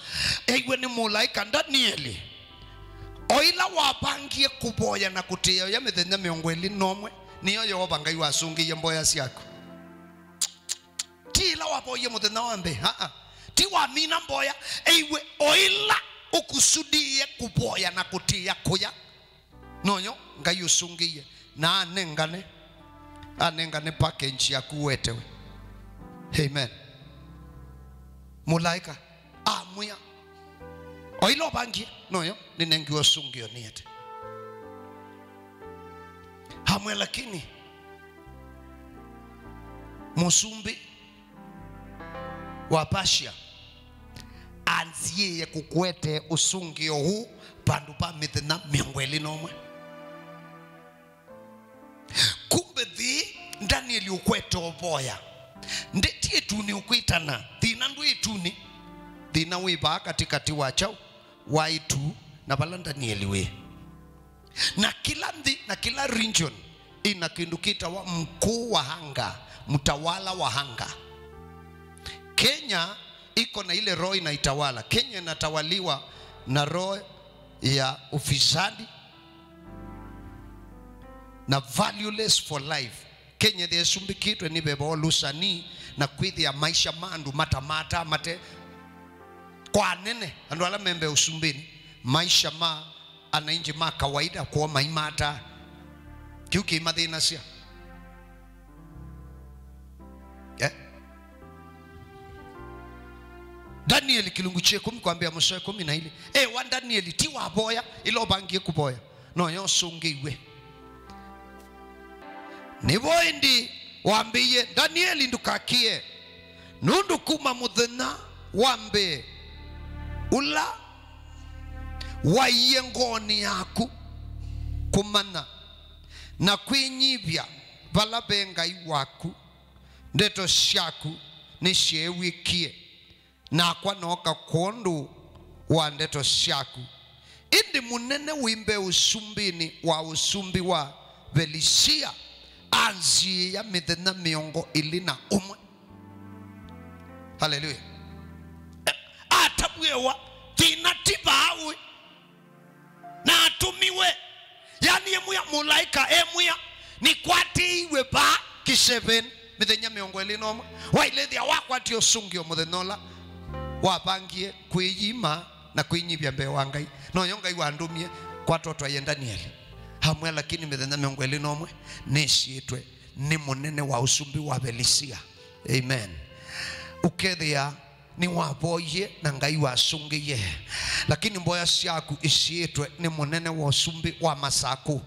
Eiwe nĩ mũlaĩka Danieli. O ĩla wavangie kũvoya na kũtĩĩa ũya mĩthenya mĩongo ĩlĩ na ũmwe, nĩyo Yeova Ngai wasũngĩie mboya syaku. Ti ĩla wavoyie mũthenya wa mbee, aa. Ti wamina mboya, eiwe o ĩla ũkusudie kũvoya na kũtĩĩa kũya. Noyo Ngai ũsũngĩie na anengane. anengane package yaku wetewe. Amen. Mũlaĩka amwĩa, o ĩla ũvangie, noyo nĩnengiwe ũsũngĩo nĩ ete. Amwĩa, lakini mũsumbĩ wa Persia anziĩĩe kũkũetee ũsũngĩo ũũ vandũ va mĩthenya mĩongo ĩlĩ na ũmwe. Kumbe thĩ Danieli ũkwete ũvoya. Ndĩ ti ĩtunĩ ũkwĩtana. Thĩna ndwĩ ĩtunĩ. Thĩna wĩ vaa katĩkatĩ wa kyaũ, wa ĩtu na vala Danieli wĩ. Na kila nthĩ na kila region ina kĩndũ kĩtawa mkuu wa anga, mtawala wa anga. Kenya iko na ile roho inaitawala. Kenya inatawaliwa na roho ya ufisadi na valueless for life. Kenya ĩthĩa ĩsumbĩkĩtwe nĩ veva wa ũlũsani na kwĩthĩa maisha ma andũ matamata mate kwa anene, andũ ala me mbee ũsumbĩnĩ, maisha ma anainji ma kawaida kwoo maimata. Kĩu kĩimathĩnasya. Eh? Danieli kĩlungu kya ĩkũmi kwambĩa mũsoa ĩkũmi na ilĩ. E, wa Danieli ti wavoya ĩla ũvangie kũvoya, no yo ũsũngĩiw'e. Nĩvo ĩndĩ wambĩie, Danieli, ndũkakĩe, nũndũ kuma mũthenya wa mbee ũla waie ngoonĩ yaku kũmanya na kwĩnyivya vala ve Ngai waku, ndeto syaku nĩsyeew'ĩkie, nakwa nooka kwondũ wa ndeto syaku. Ĩndĩ mũnene wĩ mbee ũsumbĩnĩ wa ũsumbĩ wa Velisia anziĩa mĩthenya mĩongo ĩlĩ na ũmwe. Haleluya. Atavw'ĩwa thĩna ti vaa ũĩ. Na atũmiwe. Yani, emwĩa mũlaĩka, emwĩa, nĩkwatĩiwe vaa kĩseveni mĩthenya mĩongo ĩlĩ na ũmwe. Wailĩthĩa wakwatie ũsũngĩo mũthenya ũla wavangie kwĩyima na kwĩnyivya mbee wa Ngai. Noyo Ngai wandũmie kwatotwaie Danieli. Amwĩa, lakini mĩthenya mĩongo ĩlĩ na ũmwe nĩsiĩtwe nĩ mũnene wa ũsumbĩ wa Velisia. Amen. Ũkethĩa nĩwavoyie na Ngai wasũngĩie, lakini mboya syaku isiĩtwe nĩ mũnene wa ũsumbĩ wa Masakũ.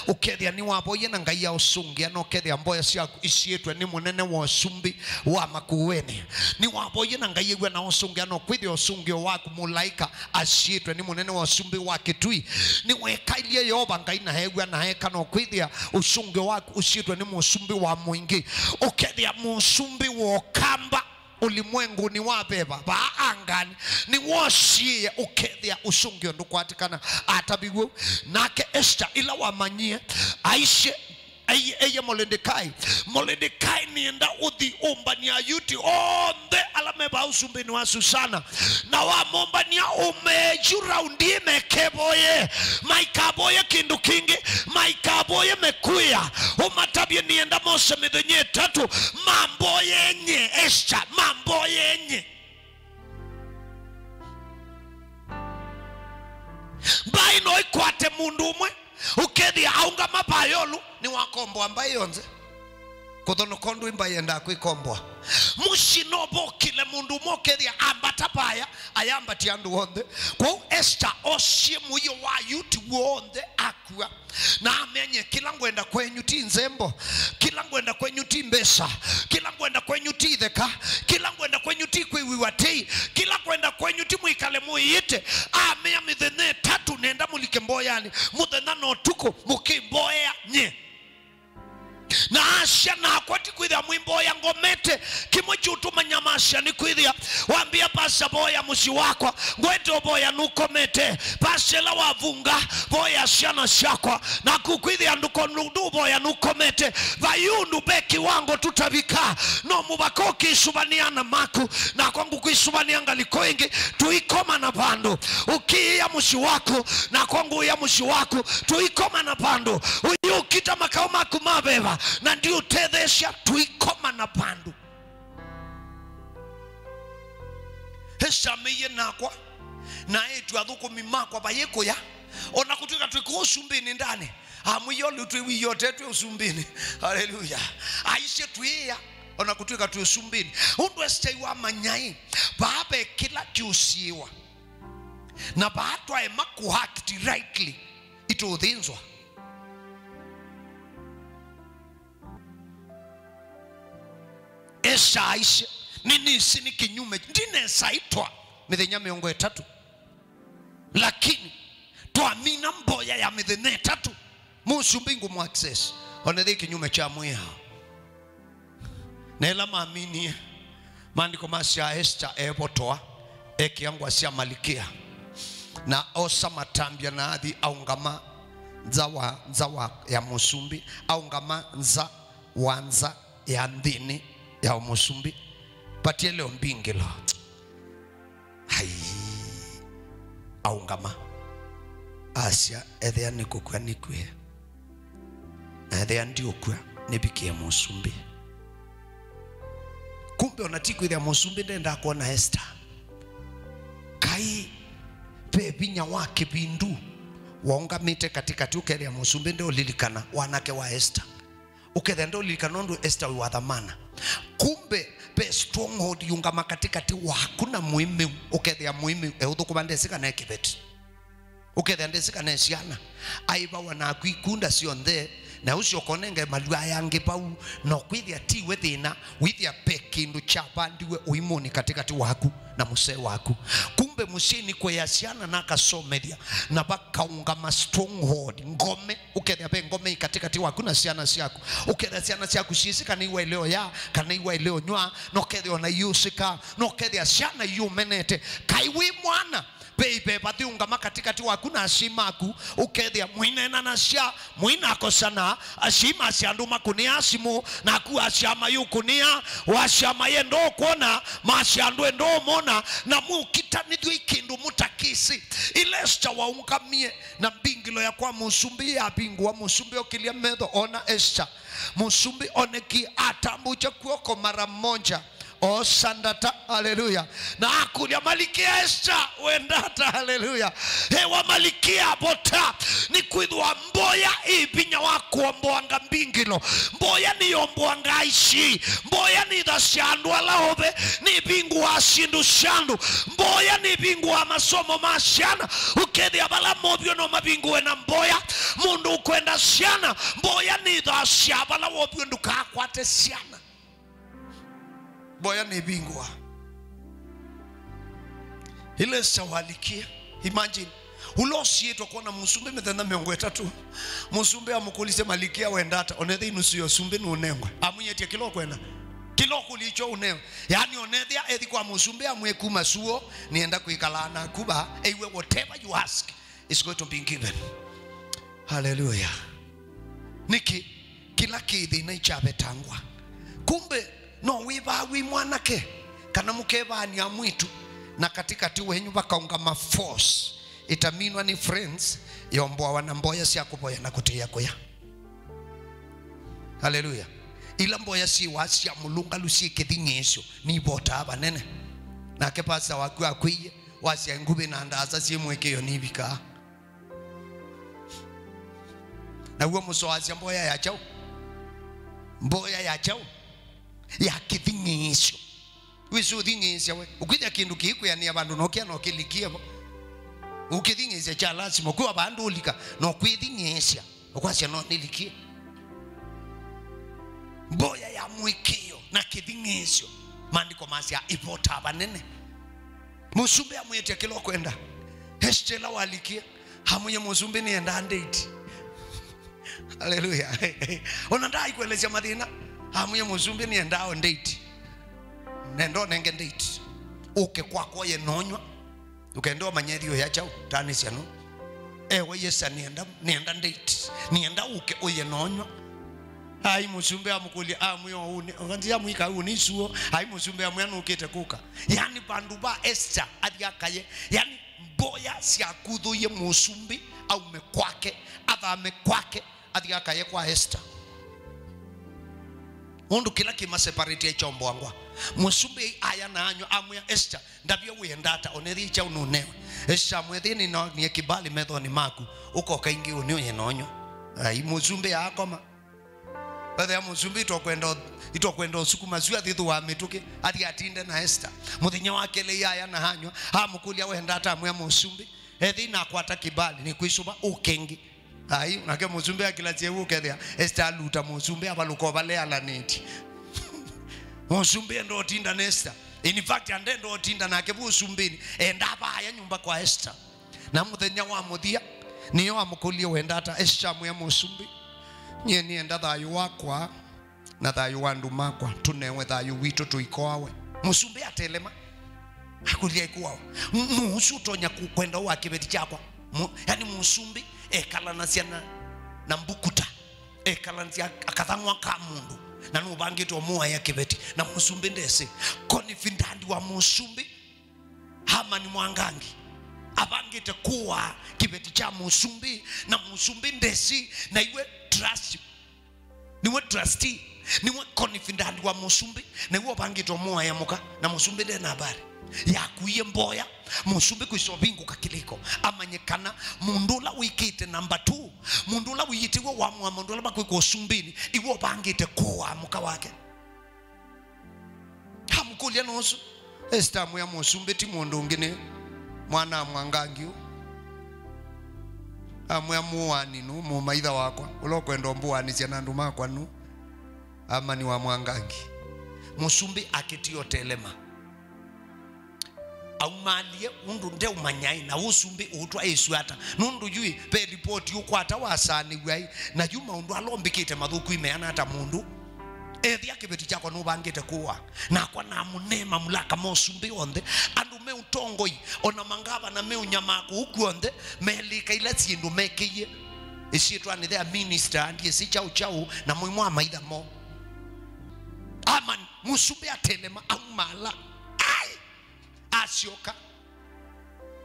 Ũkethĩa nĩwavoyie na Ngai aũsũngĩa, na ũkethĩa mboya syaku isiĩtwe nĩ mũnene wa ũsumbĩ wa Makueni. Nĩwavoyie na Ngai ew'a na ũsũngĩa, na ũkwĩthĩa ũsũngĩo waku mũlaĩka asiĩtwe nĩ mũnene wa ũsumbĩ wa Kitui. Nĩwekailye Yeova Ngai na ew'a na eka, na ũkwĩthĩa ũsũngĩo waku ũsiĩtwe nĩ mũsumbĩ wa Mũingĩ. Ũkethĩa mũsumbĩ wa Ũkamba ũlimwengũnĩ wa veva, vaa angani, nĩwosiĩe ũkethĩa ũsũngĩo ndũkwatĩkana. Ataviw'e. Nake Esta, ĩla wamanyie, aisye, aiye, aiye Moledekai, Moledekai, nĩenda ũthi ũmbany'a Ayuti onthe ala me vaa ũsumbĩnĩ wa Susana, na wamombanĩa ũmee yu raundi ĩĩ mekevoye, maikavoye kĩndũ kĩngĩ, maikavoye mĩkũĩa. Ũmatavye nĩenda mose mĩthenya ĩtatũ, mamboye nye, Esta, mamboye nye. Mbaĩ no ĩkwate mũndũ ũmwe, ũkethĩa aũngama vayolu, nĩwakomboa mbaĩ yonthe. Kũthonoka ũndũ mbaĩ yendaa kwĩkomboa. Mũsyĩ no vokĩle mũndũ ũmwe ũkethĩa ambata vaya, ayambatia andũ onthe. Kwoou Esta osie mũio wa Ayuti w'onthe akua. Na amenye, kĩla ngwenda kwenyu ti nzembo, kĩla ngwenda kwenyu ti mbesa, kĩla ngwenda kwenyu ti itheka, kĩla ngwenda kwenyu ti kwĩw'ĩwa tei, kĩla ngwenda kwenyu ti mwĩkale mũĩĩte. Amea, mĩthenya ĩtatũ nenda mũlike mboyanĩ, mũthenya na ũtukũ mũkĩmboea nye. Na asya, nakwa ti kwĩthĩa mwĩmboya ngomete. Kĩmwe kĩũtũma nyamasya nĩ kwĩthĩa wambĩa, Pastor, voya mũsyĩ wakwa. Ngwete ũvoya nũkomete. Pastor, ĩla wavunga, voya syana syakwa. Naku kwĩthĩa ndũko-, ndũvoya nũkomete. Vai ũndũ ve kĩwango tũtavika. No mũvaka ũkĩsũvanĩa ana maku. Nakwa ngũkwĩsũvanĩa ngalĩko ĩngĩ. Tũikomana vandũ. Ũkĩĩa mũsyĩ waku. Nakwa ngũĩa mũsyĩ waku. Tũikomana vandũ. Ũyũkita makaũ maku ma veva, na ndiũtetheesya. Tũikomana vandũ. Esta amĩie, nakwa na eĩtu athũkũmi makwa vayĩkũya, o na kũtw'ĩka twĩ kũũ ũsumbĩnĩ ndane, Amwĩie, "Ũlĩ twĩ wĩyotetwe ũsumbĩnĩ." Haleluya. Aisye, "Twĩĩa, ona kũtw'ĩka twĩ ũsumbĩnĩ." Ũndũ Esita wamanya-ĩ, vaa ve kĩla kĩũsiĩwa. Na vaa twaema kũ act rightly, itũthĩnzwa. Esita aisye, "Nĩnĩsĩ nĩ kĩnyume, ndinesa ĩtwa mĩthenya mĩongo ĩtatũ. Lakini twamina mboya ya mĩthenya ĩtatũ, mũsumbĩ ngũmũ access." Onethĩ kĩnyume kya mwĩao. Na ĩla maminie, maandĩko masya Esita eevotoa, ekĩa ngũa sya malikia, na osa matambya na athi aũngama nza wa, nza wa ya mũsumbĩ, aũngama nza wa nza ya nthĩnĩ ya mũsumbĩ. Vatie leo mbingĩlo. Ai, aũngama, asya, "Ethĩa nĩ kũkw'a nĩkw'e, na ethĩa ndiũkw'a nĩvikĩe mũsumbĩ." Kumbe ona ti kwĩthĩa mũsumbĩ ndendaa kwona Esita. Kai ve vinya wa kĩvindu waũngamĩte katĩkatĩ, ũkethĩa mũsumbĩ ndeũlilikana wanake wa Esita. Ũkethĩa ndũlilikana ũndũ Esita wĩ wa thamana. Kumbe, ve stronghold yũngama katĩkatĩ waku na mũĩmĩu, ũkethĩa mũĩmĩu eũthũkũma ndesĩ kana e kĩveti. Ũkethĩa ndesĩ kana e syana. Aĩvawa naku ikunda syonthe, na ũsyoka ũnenge malwaya angĩ vau, na ũkwĩthĩa tiwe thĩna, wĩthĩa ve kĩndũ kyavandiwe ũimũnĩ katĩkatĩ waku na mũsee waku. Kumbe mũsyĩ nĩ kũea syana na akasomethya, na vakaũngama stronghold, ngome. Ũkethĩa ve ngome ĩ katĩkatĩ waku na syana syaku. Ũkethĩa syana syaku syĩsĩ kana iwaĩle ũya, kana iwaĩle ũnyw'a, na ũkethĩa ona iũsĩka, na ũkethĩa syana iũmenete. Kai wĩ mwana, ve iveva thiũngama katĩkatĩ waku na asyai maku, ũkethĩa mũineenanasya, mũinakosana, asyai masya andũ makũnĩa simũ, naku asya mayũkũnĩa, wasya mayenda ũkwona, masya andũ enda ũmona, na mũkitanĩthw'e ĩ kĩndũ mũtakĩsĩ. Ĩla Esita waũngamie, na mbingĩlo ya kwa mũsumbĩ yavingũa, mũsumbĩ okĩlya metho, ona Esita. Mũsumbĩ onekie atambũkya kw'oko mara moja, oosa ndata, haleluya, na akũlya, "Malikia Esita, wenda ata?" Haleluya. Ewa Malikia, vota, nĩkwĩthĩwa mboya ĩ vinya wa kũomboanga mbingĩlo. Mboya nĩyomboanga aici. Mboya nĩthasya andũ ala ove, nĩvingũaa syĩndũ sya andũ. Mboya nĩvingũaa masomo ma syana. Ũkethĩa vala movyũ no mavingũe na mboya. Mũndũ ũkwenda syana, mboya nĩthasya vala wovyũ ndũkakwate syana. Mboya nĩvingũaa. Ĩla Esita walikie, imagine, ũla ũsiĩtwe kwona mũsumbĩ mĩthenya mĩongo ĩtatũ, mũsumbĩ amũkũlisye, "Malikia, wenda ata?" Onethĩa nusu ya ũsumbĩ nũnengwe. Amwĩtye kĩla ũkwenda. Kĩla ũkũlya ikyo ũnewe. Yaani onethĩa ethi kwa mũsumbĩ amwĩe, "Kuma suo, nĩenda kwĩkalaa naku vaa, eiwe, whatever you ask is going to be given." Haleluya. Nĩkĩ? Kĩla kĩ thĩna ikyavetangwa. Kumbe no wĩvaa wĩ mwanake, kana mũkevaania mwĩtu, na katĩkatĩ wenyu vakaũngama force ĩtaminwa nĩ friends, yomboawa na mboya sya kũvoya na kũtĩĩa kũya. Haleluya. Ila mboya syĩwaa sya mũlũngalu syĩ kĩthing'ĩĩsyo, nivotaa vanene. Nake pastor waku akwĩie, wasya nguvĩ na ndaasa syĩ mũĩkĩĩo nivikaa. Naw'o mũsoasya mboya ya kyaũ? Mboya ya kyaũ? Ya kĩthing'ĩĩsyo. Wĩsĩ ũthing'ĩĩsya we. Ũkwĩthĩa kĩndũ kĩikwĩanĩa vandũ no kĩa no kĩlikie vo. Ũkĩthing'ĩĩsya kya lasima. Ũkwĩwa vandũ ũlika no kwĩthing'ĩĩsya. Ũkwasya no nĩlikie. Mboya ya mũĩkĩĩo na kĩthing'ĩĩsyo. Maandĩko masya ĩvotaa vanene. Mũsumbĩ amwĩtye kĩla ũkwenda. Esita ĩla walikie, amwĩie mũsumbĩ, "Nĩendaa ndĩiti." Haleluya. Ona ndaaĩkũelesya mathĩna. Amwĩie mũsumbĩ, "Nĩendaa o ndĩiti. Nenda ũnenge ndĩiti. Ũke kwakwa ũye nonywa. Ũkenda ũmanye ĩthyũ ya kyaũ, tanĩsya no." Ewa Yesa, "Nĩenda, nĩenda ndĩiti. Nĩenda ũke ũye nonywa." Ai mũsumbĩ amũkũlya, amwĩa, "Ũũ nĩ, nganzi ya mwika ũũ nĩ isuo." Ai mũsumbĩ amwĩa, "Nũkĩte kũka." Yani vandũ va Esita athi akaye. Yani mboya syakuthũie mũsumbĩ aume kwake, athame kwake, athi akaye kwa Esita. Ũndũ kĩla kĩmaseparate kyomboangwa. Mũsumbĩ aya na anywa amwĩa Esita, "Ndavya wĩenda ata, onethie kyaũ nũnewe." Esita amwĩa, "Ethĩ nĩnonie kĩbali methonĩ maku, ũkoka ĩngĩ ũnĩ ũye nonywa." Ai, mũsumbĩ akoma. Wethĩa mũsumbĩ itokwenda, itokwenda ũsukuma su athithũa mĩtũkĩ, athi atinde na Esther. Mũthenya wa kelĩ yaya na anywa, amũkũlya wenda ata, amwĩa mũsumbĩ, ethi nakwata kĩbali, nĩkwĩsũva ũkengĩ. Ai, nake mũsumbĩ akĩlasya ũu ũkethĩa Esther aluta mũsumbĩ avalũka ovalealanĩtye. Mũsumbĩ enda ũtinda na Esther. In fact, andenda ũtinda nake vu ũsumbĩnĩ, enda avaya nyũmba kwa Esther. Na mũthenya wa mũthia, nĩyo amũkũlye wenda ata, Esther amwĩa mũsumbĩ, nyie nĩenda thayũ wakwa na thayũ wa andũ makwa, tũnewe thayũ witũ tũikoawe. Mũsumbĩ atelema. Akũlya ikuawa. Mũsu ũtonya ku-, kwenda wa kĩveti kyakwa. Mu-, yani mũsumbĩ ekalanasya na, na mbukuta. Ekalanasya akathang'wa ka mũndũ. Na nũvangĩte ũmũaĩa kĩveti. Na mũsumbĩ ndesĩ. Confidant wa mũsumbĩ. Hamani Mwangangi. Avangĩte kũa kĩveti kya mũsumbĩ. Na mũsumbĩ ndesĩ. Na iwe trust. Nĩwe trustee, nĩwe confidant wa mũsumbĩ, nĩwe ũvangĩte ũmũaĩa mũka, na mũsumbĩ ndena habari. Yakuie mboya, mũsumbĩ kwĩsa ũvingũka kĩlĩko, amanye kana mũndũ ũla wĩkĩte number two, mũndũ ũla wĩyĩtĩwe wamũa mũndũ ũla makwĩka ũsumbĩnĩ, iwe ũvangĩte kũaa mũka wake. Amũkũlya nũsu. Esther amwĩa mũsumbĩ ti mũndũ ũngĩ, nĩ mwana wa Mwangangi ũũ. Amwĩa mũũani nũũ, mũmaitha wakwa, ũla ũkwenda ũmbũanĩsya na andũ makwa nũũ? Amani wa Mwangangi. Mũsumbĩ akĩtie ũtelema. Aumalie ũndũ ndeũmanyaĩ na ũsumbĩ ũtwa ĩsu ata. Nũndũ yu ve ripoti ũkwata wasaanĩw'a ĩ, na yu maũndũ ala ũmbĩkĩte mathũku imeana ata mũndũ. Ethĩa kĩveti kyakwa nũvangĩte kũa. Nakwa namũnee mamulaka ma ũsumbĩ onthe. Andũ me ũtongoi, ona mangavana me ũnyamaa kũu kw'onthe, melĩka ila syĩndũ mekĩie. Ĩsyĩtwanĩ thea minister, andiĩsĩ kyaũ kyaũ, na mũimũ wa maitha mo. Amani, mũsumbĩ atelema, aumala. Ai! Asyoka.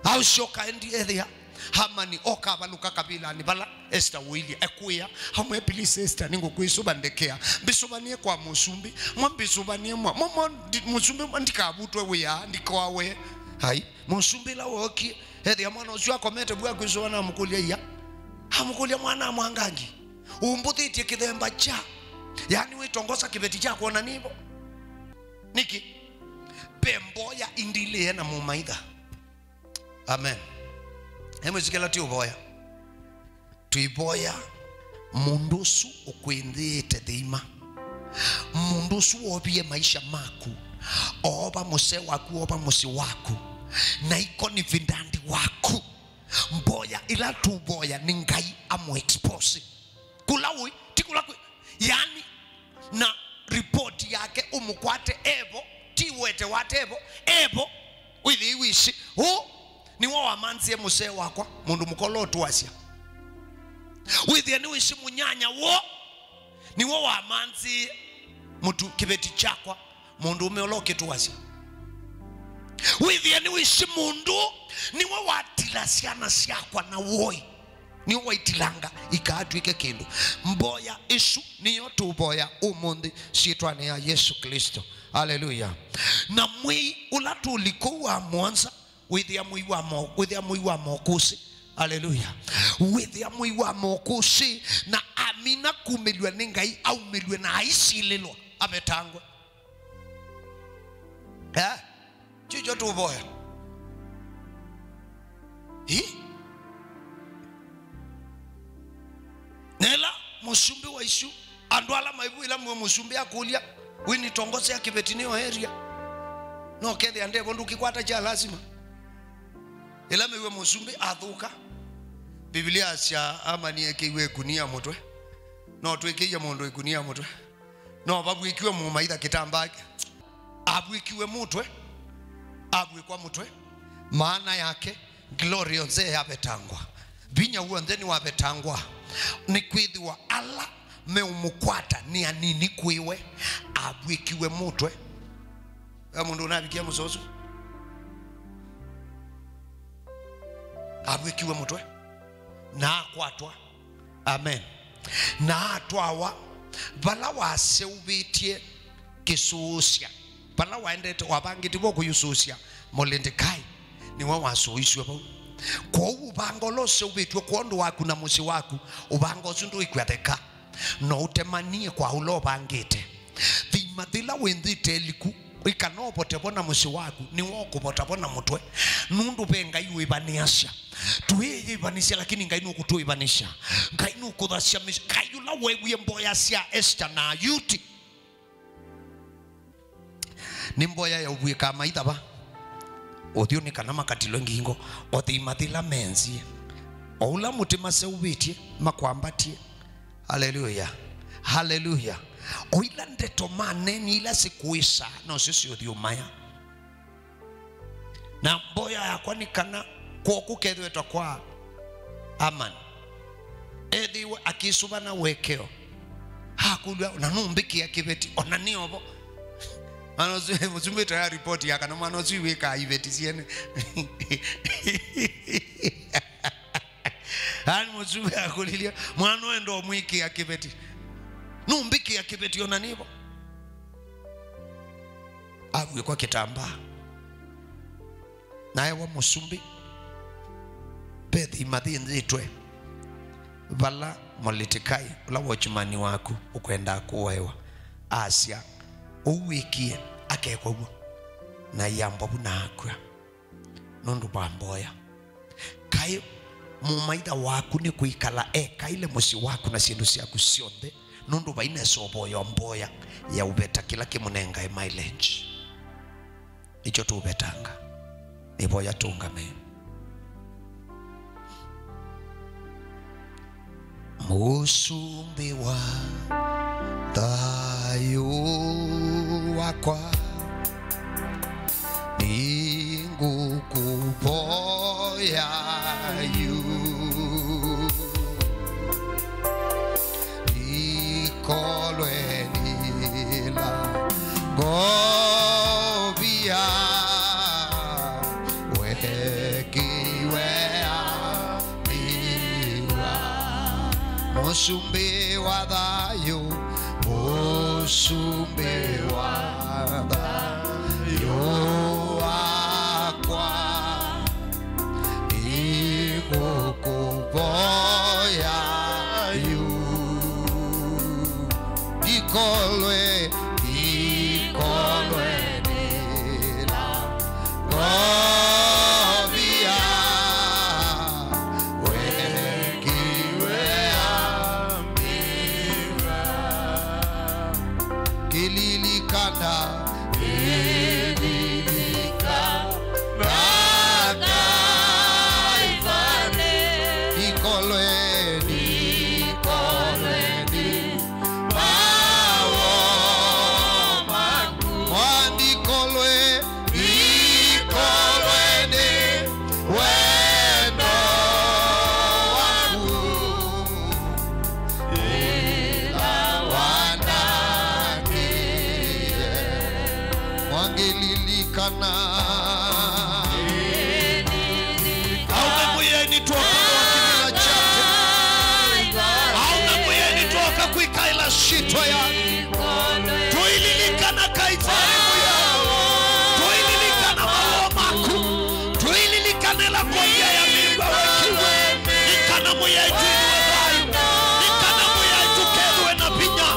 Ausyoka endi ethĩa. Hamani oka avalũka kavilanĩ vala Esther ũilye. Ekwĩa, amwe, "Please, Esther, nĩngũkwĩsũva, ndekea. Mbĩsũvanĩe kwa mũsumbĩ. Mwa mbĩsũvanĩe mwa. Mwa, mwa, ndi-, mũsumbĩ mwa ndikavutwe wĩa, ndikoawe." Ai, mũsumbĩ ĩla wookie, ethĩa mwana ũsu akomete vu akwĩsũva na amũkũlya ia. Amũkũlya, "Mwana wa Mwangangi, ũmbũthĩtye kĩthemba kya. Yaani wĩtongosa kĩveti kya kwona nĩvo." Nĩkĩ? Ve mboya indilĩe na mũmaitha. Amen. Emwĩsĩ kĩla ti ũvoya. Twĩvoya mũndũ ũsu ũkwĩnthĩĩte thĩima. Mũndũ ũsu wovie maisha maku. Oova mũsee waku, oova mũsyĩ waku. Na iko ni vindandi waku. Mboya ila tũvoya nĩ Ngai amũexpose. Kũla ũĩ, ti kũla kwĩ. Yani, na report yake ũmũkwate evo, ti wete wate evo, evo, wĩthĩe wĩsĩ. Ũ, nĩwe wamanzie mũsee wakwa, mũndũ mũka ũla ũtũasya. Wĩthĩe nĩwĩsĩ mũnyanya woo, nĩwe wamanzie mũtu kĩveti kyakwa, mũndũũme ũla ũkĩtũasya. Wĩthĩe nĩwĩsĩ mũndũ, nĩwe watila syana syakwa na woi. Nĩwe waitilanga ikaatw'ĩke kĩndũ. Mboya ĩsu nĩyo tũvoya ũmũnthĩ syĩtwanĩ ya Yesũ Klĩsto. Aleluya. Na mwĩi ũla tũli kũu wa mũonza, wĩthĩa mwĩi wa mo-, wĩthĩa mwĩi wa mokũsĩ. Aleluya. Wĩthĩa mwĩi wa mokũsĩ, na amina kumĩlw'a nĩ Ngai, aumĩlw'e na aisilĩlwa, avetangwe. Eh? Kyũkyo tũvoya. Ĩ? Na ĩla mũsumbĩ wa isu, andũ ala maivu ĩla mwe mũsumbĩ akũlya, "Wĩnĩtongosea kĩveti nĩyo area." No kethĩa ndevo ndũkĩkwata kya lasima. Ĩla mĩw'e mũsumbĩ athũka, Biblia asya Amani ekĩiwe ĩkunia mũtwe. No twĩkĩie mũndũ ĩkunia mũtwe. No vavw'ĩkiwe mũmaitha kĩtambaa kĩ-, avw'ĩkiwe mũtwe, avw'ĩkwa mũtwe, maana yake glory yonthe yavetangwa, vinya w'onthe nĩwavetangwa, nĩkwĩthĩwa ala meũmũkwata nĩ anini kwĩwe, avw'ĩkiwe mũtwe. Ve mũndũ ũnavikie mũsosu? Avw'ĩkiwe mũtwe na akwatwa. Amen. Na atwawa vala waseũvĩtye kĩsũũsya, vala waendete wavangĩte vo kũyũsũũsya Moledekai, nĩwe wasũĩsw'e vau. Kwoou ũvanga ũla ũseũvĩtw'e kwondũ waku na mũsyĩ waku, ũvanga ũsu ndũĩkw'a theka. No ũtemanie kwa ũla ũvangĩte. Thima thĩla wĩ nthĩ ĩteliku, ĩkana ũvote vo na mũsyĩ waku, nĩwe ũkũvota vo na mũtwe. Nũndũ ve Ngai wĩvanĩasya. Tũyĩyĩvanĩsya, lakini Ngai nũkũtũĩvanĩsya. Ngai nũkũthasya mĩsyĩ. Ngai ũla weewie mboya sya Esta na Ayuti. Nĩ mboya ya ũvw'ĩkaa maitha va ũthyũ nĩ kana makatilwe ngingo, o thima thĩla menzie, o ũla mũtĩ maseũvĩtye makwambatye. Haleluya! Haleluya! O ila ndeto maneenie ila sikũĩsaa, nosyo siũthyũmaya. Na mboya yakwa nĩ kana kw'oko kethĩwe ta kwa Amani. Ethĩiwe akĩsũva na ũekeo. Akũlw'a, "Na nũmbĩkĩa kĩveti?" Ona nĩ ovo. Mwana ũsu, mũsumbĩ ta ya ripoti ya kana mwana ũsu wĩkaa iveti syene. Yaani mũsumbĩ akũlilye, "Mwana ũyũ ndo mwĩkĩa kĩveti? Nũmbĩkĩa kĩveti ona nĩ vo?" Avw'ĩkwa kĩtambaa. Na ewa mũsumbĩ, ve thima thĩnzĩtwe vala Molitikai, ũla watchman waku ũkwendaa kũoewa, asya, "Ũu wĩkie akekwa w'o." Na iamba vu na akw'a nũndũ wa mboya. Kaĩ mũmaitha waku nĩ kwĩkala ekaĩle mũsyĩ waku na syĩndũ syaku syonthe, nũndũ vai nesa ũvoya mboya ya ũveta kĩla kĩmũnengae mileage? Nĩkyo tũvetanga. Nĩvoya tũũngame. Mũsumbĩ wa thayũ wakwa, nĩngũkũvoya yu. Ndikolwe nĩla ngovia, wekĩwe amĩwa. Mũsumbĩ wa thayũ, mũsumbĩ wa thayũ wakwa, nĩngũkũvoya yu. Ndikolwe, ndikolwe nĩla ngovia, wekĩwe amĩwa. Ngĩlilikana, ngĩlilikana Kaivalĩ. Ndikolwe, ndikolwe nĩ maũũ maku. Ndikolwe, ndikolwe nĩ wendo waku. Ĩla wandakĩie. Mwangĩlilikana. Aume mwĩai nĩtwoka kwa kĩvĩla kyake. Aume mwĩai nĩtwoka kwĩkaĩla syĩtwa yake. Tũililikana Kaivalĩ mwĩai. Tũililikana maũũ maku. Tũililikana ĩla kũlya ya mĩw'a wekiwe. Nĩ kana mwĩai twĩthĩwe thayũ. Nĩ kana mwĩai tũkethĩwe na vinya.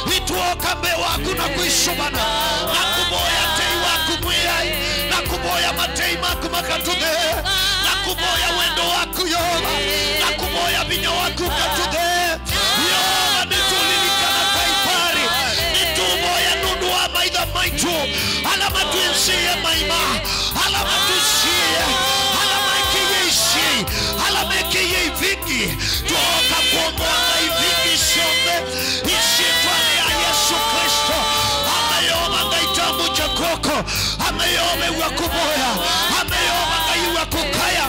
Nĩtwooka mbee waku na kwĩsũvana. Na kũvoya tei waku mwĩai. Na kũvoya matei maku makatũthee. Na kũvoya wendo waku Yeova. Na kũvoya vinya waku ũkatũthee. Yeova, nĩtũlilikana Kaivalĩ. Nĩtũvoya nũndũ wa maitha maitũ ala matwĩsĩie maima, ala matũsiĩe, ala mekĩie isyai, ala mekĩie ivingi. Twooka kwomboa na ivingi syonthe ĩsyĩtwanĩ ya Yesũ Klĩsto. Ame Yeova Ngai, tambũkya kw'oko. Ame Yeova ĩw'a kũvoya. Ame Yeova Ngai ĩw'a kũkaya.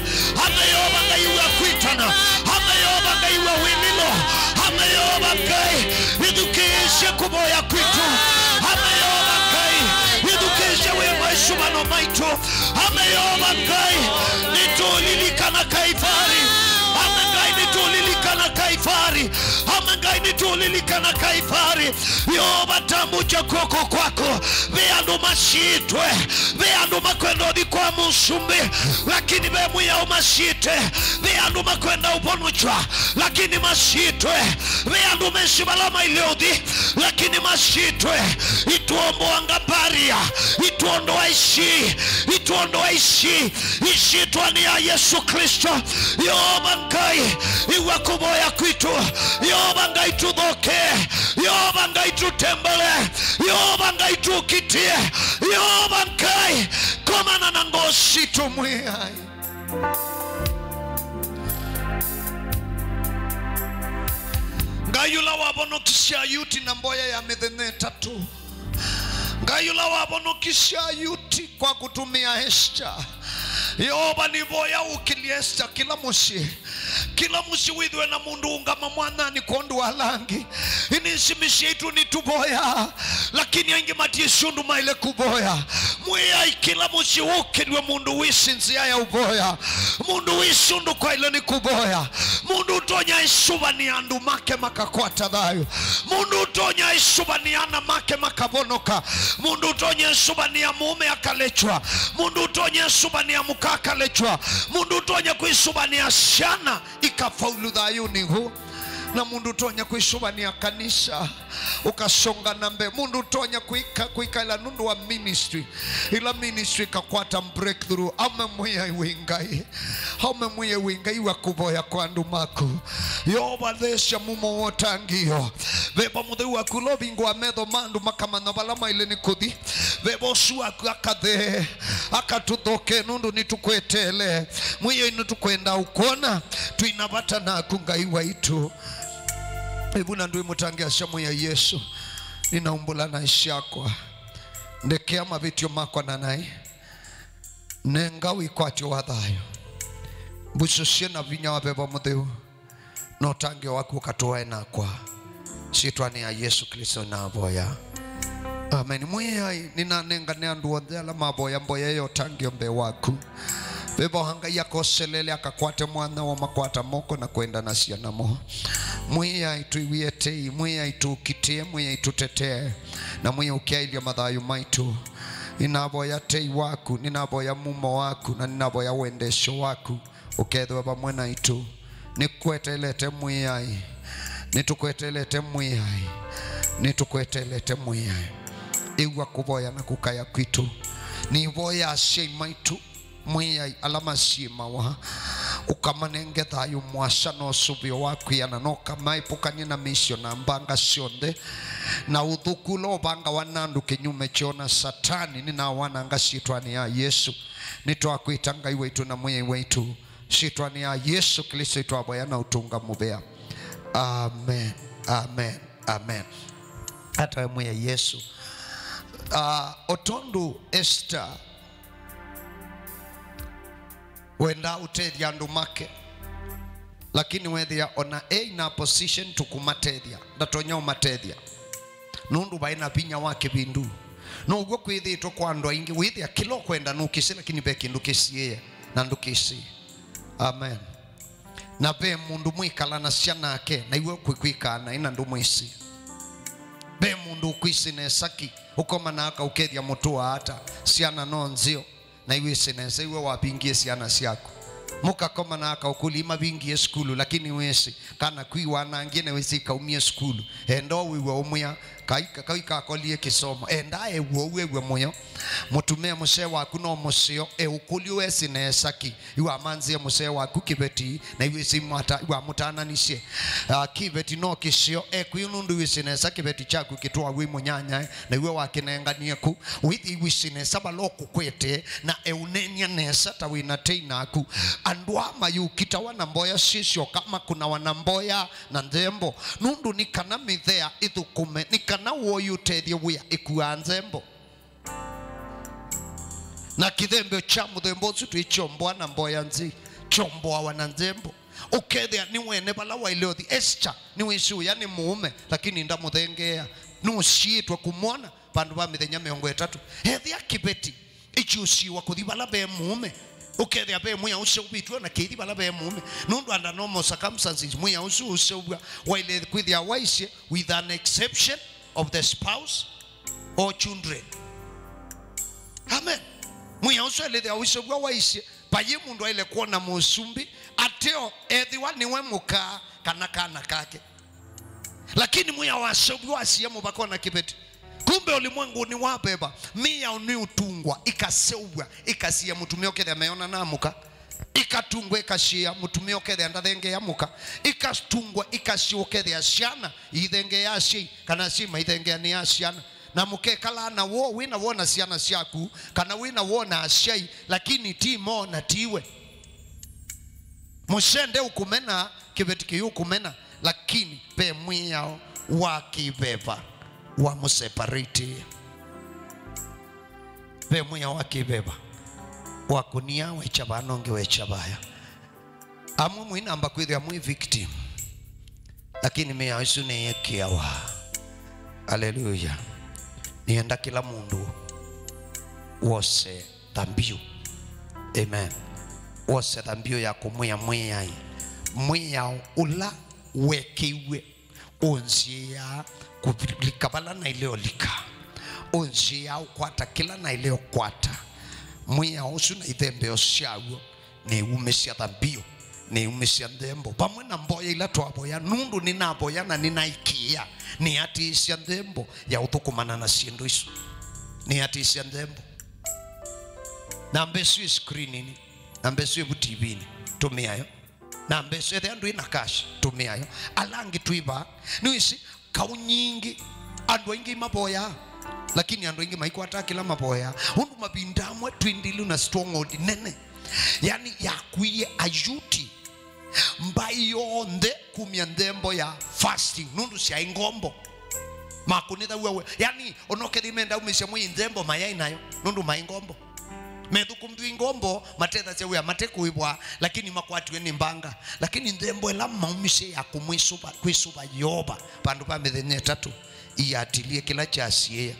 Ame Yeova Ngai ĩw'a kwĩtana. Ame Yeova Ngai ĩw'a wĩlilo. Ame Yeova Ngai ĩthukĩĩsye kũvoya kwitũ. Ame Yeova Ngai ĩthukĩĩsye wĩ maisũvano maitũ. Ame Yeova Ngai nĩtũlilikana Kaivalĩ. Ame Ngai nĩtũlilikana Kaivalĩ. Ame Ngai, nĩtũlilikana Kaivari. Yeova, tambũkya kw'oko kwaku. Ve andũ masyĩtwe. Ve andũ makwenda ũthi kwa mũsumbĩ, lakini ve mwĩao masyĩte. Ve andũ makwenda ũvonokya, lakini masyĩtwe. Ve andũ mesĩ vala maile ũthi, lakini masyĩtwe. Ituomboanga mbaria, ituondoa ici, ituondoa ici. Ĩsyĩtwanĩ ya Yesũ Klĩsto, Yeova Ngai, ĩw'a kũvoya kwitũ. Yeova Ngai, tũthokee. Yeova Ngai, tũtembele. Yeova Ngai, tũkitie. Yeova Ngai, komana na ngoo sitũ, Mwĩai. Ngai ũla wavonokisye Ayuti na mboya ya mĩthenya ĩtatũ. Ngai ũla wavonokisye Ayuti kwa kũtũmĩa Esta. Yeova, nĩvoya ũkĩlye Esta kĩla mũsyĩ. Kĩla mũsyĩ wĩthĩwe na mũndũ ũngama mwananĩ kwondũ wa ala angĩ. Ĩnĩ isimi syaitũ nĩtũvoya, lakini aingĩ matiĩsĩ ũndũ maĩle kũvoya. Mwĩai, kĩla mũsyĩ ũkĩlw'e mũndũ wĩsĩ nzĩa ya ũvoya, mũndũ wĩsĩ ũndũ kwaĩle nĩ kũvoya, mũndũ ũtonya ĩsũvanĩa andũ make makakwata thayũ, mũndũ ũtonya ĩsũvanĩa ana make makavonoka, mũndũ ũtonya ĩsũvanĩa mũũme akalekwa, mũndũ ũtonya ĩsũvanĩa mũka akalekwa, mũndũ ũtonya kwĩsũvanĩa syana ikafaulu thayũnĩ hũ, na mũndũ ũtonya kwĩsũvanĩa kanisa ũkasonga na mbee, mũndũ ũtonya kwĩka, kwĩkaĩla nũndũ wa ministry, ĩla ministry ĩkakwata breakthrough. Aume Mwĩai wĩ Ngai, aume Mwĩai wĩ Ngai wa kũvoya kwa andũ maku. Yeova, theesya mumo wa ũtangĩĩo. Veva mũtheu waku ũla ũvingũa metho ma andũ makamanya vala maĩle nĩ kũthi. Veva ũsu waku akathee, akatũthokee nũndũ nĩtũkweteele. Mwĩai, nĩtũkwenda ũkwona, twĩna vata naku Ngai waitũ. Ĩvu na ndwĩ mũtangĩĩasya Mwĩai Yesũ, nĩnaumbũla naĩ syakwa. Ndekea mavĩtyo makwa na naĩ. Nenga wĩkwatyo wa thayũ. Mbusũsye na vinya wa Veva Mũtheu. Na ũtangĩĩo waku ũkatũae nakwa. Syĩtwanĩ ya Yesũ Klĩsto navoya. Amen. Mwĩai, nĩnanengane andũ onthe ala mavoya mboya ya ũtangĩĩo mbee waku. Veva wa Ngai akoselele, akakwate mwanya wa makwata moko na kwendanasya namo. Mwĩai, twĩw'ĩe tei. Mwĩai, tũkitĩe. Mwĩai, tũtetee. Na Mwĩai, ũkĩaĩlya mathayũ maitũ. Nĩnavoya tei waku, nĩnavoya mumo waku, na nĩnavoya wendesyo waku. Ũkethĩwe vamwe naitũ. Nĩkwetelete Mwĩai. Nĩtũkwetelete Mwĩai. Nĩtũkwetelete Mwĩai. Ĩw'a kũvoya na kũkaya kwitũ. Nĩvoya asyai maitũ, Mwĩai, ala masyĩmawa. Ũkamanenge thayũ mũasa na ũsũvĩo wa kwĩana, na ũkamaepũkany'a na mĩisyo na mbanga syonthe. Na ũthũku ũla ũvangawa na andũ kĩnyume kyoo na Satani, nĩnawananga syĩtwanĩ ya Yesũ. Nĩtwakwĩta Ngai waitũ na Mwĩai waitũ. Syĩtwanĩ ya Yesũ Klĩsto nĩtwavoya na ũtũnga mũvea. Amen. Amen. Amen. Atawe Mwĩai Yesũ. Ah, o tondũ Esther wendaa ũtethya andũ make, lakini wethĩa ona e in a position to kũmatethya, ndatonya ũmatethya. Nũndũ vaĩ na vinya wa kĩvindu. Now'o kwĩthĩĩtwe kwa andũ aingĩ, wĩthĩa kĩla ũkwenda nũkĩsĩ, lakini ve kĩndũ kĩsiĩĩe na ndũkĩsĩ. Amen. Na ve mũndũ mwĩkalanasya nake, na iwe kwĩkwĩkaa naĩ na ndũmwĩsĩ. Ve mũndũ ũkwĩsĩ nesa ki, ũkomana aka ũkethya mũtũaa ata, syana no nzeo. Na iwĩsĩ nesa iwe wavingie syana syaku. Mũkakomana akaũkũlya imavingie sukulu, lakini wĩsĩ kana kwi wanangie na wĩsĩ ikaumie sukulu. Enda wĩw'a ũmwĩa, kai, kai kakolie kĩsomo. Enda ew'o ũw'e mũyo. Mũtumĩa mũsee waku no mũseo, eũkũlya wesĩ nesa ki. Iwamanzie mũsee waku kĩveti, na iwĩsĩ imwata, iwamũtananisye. Ah, kĩveti no kĩseo, ekwĩ nũndũ iwĩsĩ nesa kĩveti kyaku kĩtwawe mũnyanyae, na iwe wakĩnenganie ku. Wĩthĩ iwĩsĩ nesa vala ũkũkwete, na eũneeny'a nesa ta wĩ na tei naku. Andũ aa mayũkitawa na mboya syĩ syoka, makũnawa na mboya na nthembo. Nũndũ nĩ kana mĩthea ĩthũkũme, nĩ kana woi ũtethye wĩa ĩkuaa nthembo. Na kĩthembeo kya mũthemba ũsu twĩkyomboa na mboya nzĩ, kyomboawa na nthembo. Ũkethĩa nĩwene vala waĩle ũthi. Esther nĩwĩsĩ ũya nĩ mũũme, lakini ndamũthengeea. Nũsiĩtwe kũmwona vandũ va mĩthenya mĩongo ĩtatũ. Ethĩa kĩveti, ĩkyũsiwa kũthi vala ve mũũme. Ũkethĩa ve mwĩao ũseũvĩtw'e na kĩthi vala ve mũũme. Nũndũ under normal circumstances, mwĩao ũsu ũseũvw'a waĩle kwĩthĩa waisye, with an exception of the spouse or children. Amen. Mwĩao ũsu waĩlĩthĩa ũseũvw'a waisye, vayĩ mũndũ aĩle kwona mũsumbĩ, ateo ethĩwa nĩwe mũka kana kana kake. Lakini mwĩao waseũvw'a wasia mũvaka na kĩveti. Kumbe ũlimwengũnĩ wa veva, mĩao nĩũtungwa, ĩkaseũvw'a, ĩkasia mũtumĩa ũkethĩa meona na mũka. Ĩkatungwa, ĩkasia mũtumĩa ũkethĩa ndathengeea mũka. Ĩkatungwa, ĩkasia ũkethĩa syana iithengeea asyai, kana asyai maithengeanĩa syana. Na mũkekalaa na woo, wĩ na woo na syana syaku, kana wĩ na woo na asyai, lakini ti moo na tiwe. Mũsende ũkũmena, kĩveti kĩu ũkũmena, lakini ve mwĩao wa kĩveva wa mũseparate. Ve mwĩao wa kĩveva wa kũnia, wekya vaa na ũngĩ wekya vaya. Amwe mũinamba kwĩthĩa mwĩ victim, lakini mĩao ĩsu nĩyĩkĩawa. Aleluya. Nĩenda kĩla mũndũ wose thambiũ. Amen. Wose thambiũ ya kũmwĩa Mwĩai. Mwĩao ũla wekĩiw'e ũnzĩaa kũlika vala naĩle ũlika. Ũnzĩaa ũkwata kĩla naĩle ũkwata. Mwĩao ũsu na ithembeo syaw'o nĩumĩsya thambiũ, nĩumĩsya nthembo, vamwe na mboya ila twavoya, nũndũ nĩnavoya na nĩnaĩkĩĩa nĩatĩĩsya nthembo ya ũthũkũmana na syĩndũ isu. Nĩatĩĩsya nthembo. Namba ĩsu ĩ screeninĩ, namba ĩsu ĩvu tivinĩ, tũmĩayo. Namba ĩsu, ethĩa ndwĩ na cash, tũmĩayo. Ala angĩ twĩ vaa, nĩwĩsĩ, kaũ nyingĩ, andũ aingĩ mavoyaa, lakini andũ aingĩ maikwataa kĩla mavoyaa. Ũndũ mavinda amwe twĩ ndilu na stronghold nene, yani yakuie Ayuti mbai yonthe kumya nthembo ya fasting, nũndũ syaĩ ngombo. Makũnĩthaw'a we, yani, ona ũkethĩa menda umĩsya mwĩĩ nthembo mayaĩ nayo, nũndũ maĩ ngombo. Methũkũmthw'e ngombo, matethasya wĩa mate kũĩvwa, lakini makwatiwe nĩ mbanga. Lakini nthembo ĩla maumisye ya kũmwĩsũva, kwĩsũva Yeova vandũ va mĩthenya ĩtatũ, iyatilie kĩla kyasiĩĩa.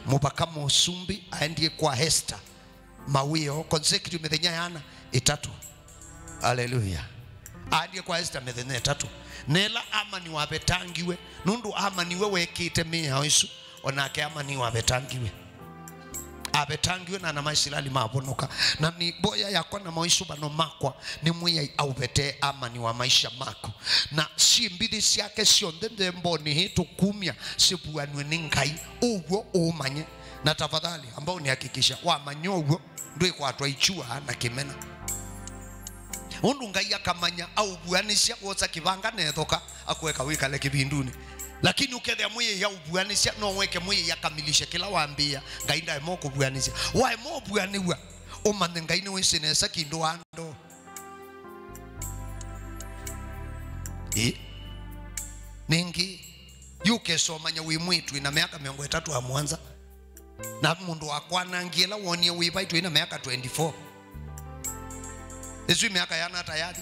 Mũvaka mũsumbĩ aendie kwa Esther, mawĩoo consecutive mĩthenya yana ĩtatũ. Aleluya. Aendie kwa Esther mĩthenya ĩtatũ. Na ĩla Amani wavetangiwe, nũndũ Amani we wekĩte mĩao ĩsu, onake Amani wavetangiwe. Avetangiwe na ana ma Isilaeli mavonoka. Na nĩ mboya yakwa na maũisũvano makwa nĩ Mwĩai auvetee amani wa maisha maku. Na syĩmbithi syake syonthe nthembonĩ ĩĩ tũkumya syĩvuanw'e nĩ Ngai. Ũw'o ũũmanye. Na tafadhali, ambao nihakikisha, wamanya ũw'o, ndwĩkwatwa ikyua na kĩmena. Ũndũ Ngai akamanya, aũvuanĩsya, wosa kĩvanga na ethoka, akweka wĩkale kĩvindunĩ. Lakini ũkethĩa Mwĩai aũvuanĩsya, no weke Mwĩai akamilishe kĩla wambĩĩa. Ngai ndaema ũkũvuanĩsya. Waema ũvuanĩw'a, ũmanye Ngai nĩwĩsĩ nesa kĩndũ wando. Ĩ. Nĩngĩ, yu ũkesomanya wĩ mwĩĩtu wĩna mĩaka mĩongo ĩtatũ na mũonza. Na mũndũ wakwanangie ĩla wonie wĩ vai twĩ na mĩaka twenty-four. Ĩsu mĩaka yana ata yathi?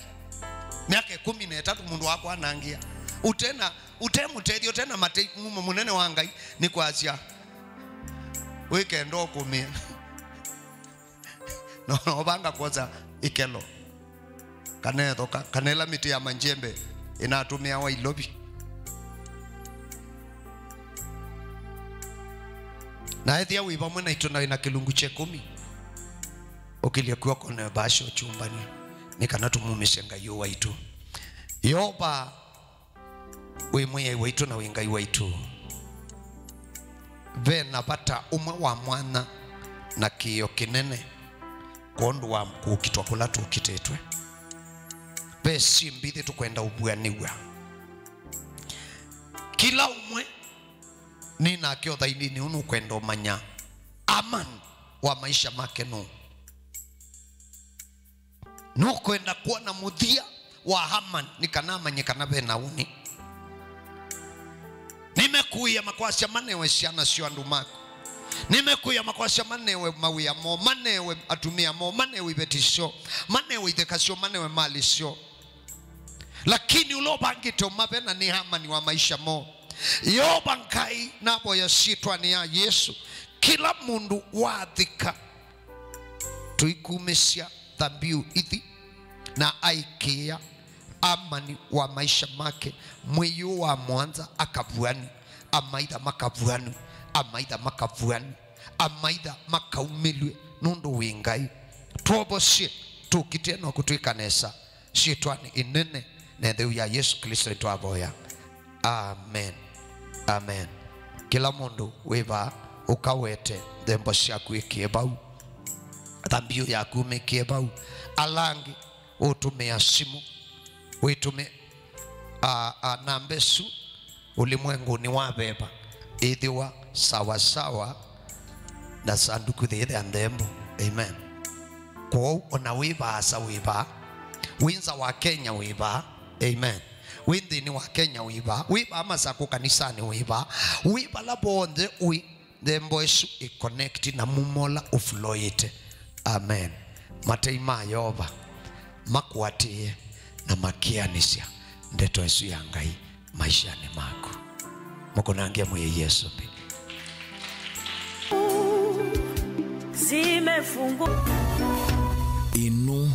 Mĩaka ĩkũmi na ĩtatũ mũndũ wakwanangia. Ũtena, ũte mũtethyo, ũtena mate, mumo mũnene wa Ngai, nĩ kwasya, wĩkenda ũkũmĩa. No, no vanga kwosa ĩkelo. Kana ethoka, kana ĩla mĩtĩ ya manjembe ĩnatũmĩawa ilovi. Na ethĩa wĩ vamwe naitũ na wĩna kĩlungu kya ĩkũmi, ũkĩlye kw'oko na vasyo kyũmbanĩ, nĩ kana tũmumĩsye Ngai ũũ waitũ. Yeova wĩ Mwĩai waitũ na wĩ Ngai waitũ. Ve na vata ũmwe wa mwanya na kĩĩo kĩnene kwondũ wa kũkitwa kũla tũkitĩtwe. Ve syĩmbithi tũkwenda ũvuanĩw'a. Kĩla ũmwe nĩ nake ũthaininĩ ũũ nũkwenda ũmanya Amani wa maisha make nũũ. Nũkwenda kwona mũthya wa Haman nĩ kana amanye kana ve na ũnĩ. Nĩmekũĩa makwasya manewe syana syo andũ maku. Nĩmekũĩa makwasya manewe mawĩa moo, manewe atumĩa moo, manewe iveti syoo, manewe itheka syoo, manewe mali syoo. Lakini ũla ũvangĩte ũmavena nĩ Hamani wa maisha moo. Yeova Ngai, navoya syĩtwanĩ ya Yesũ, kĩla mũndũ wathika, tũikumĩsya thambiu ithi, na aikĩĩa amani wa maisha make, mwei ũũ wa mũonza akavuanw'e, amaitha makavuanw'e, amaitha makavuanw'e, amaitha makaumĩlw'e, nũndũ wĩ Ngai. Twovosye, tũkitĩe no kũtwĩka nesa. Syĩtwanĩ ĩnene na ĩtheu ya Yesũ Klĩsto nĩtwavoya. Amen. Amen. Kĩla mũndũ wĩ vaa, ũkawete nthembo syaku wĩkĩe vau. Thambiu yaku ũmĩkĩe vau. Ala angĩ ũtũmĩa simũ, wĩtũmĩa, a, a, namba ĩsu ũlimwengũnĩ wa veva ĩthĩwa sawasawa na sanduku yĩĩ ya nthembo. Amen. Kwoou ona wĩ vaasa wĩ vaa, wĩ nza wa Kenya wĩ vaa. Amen. Wĩ nthĩnĩ wa Kenya wĩ vaa, wĩ vaa Masakũ kanisanĩ wĩ vaa, wĩ vala vonthe ũĩ, nthembo ĩsu ĩ connect na mumo ũla ũfloĩte. Amen. Matei ma Yeova makũatĩĩe na makĩanĩsya ndeto ĩsu ya Ngai maishanĩ maku. Mũkũnange mwĩe Yesũ mbĩ. Zimefungwa. Ĩno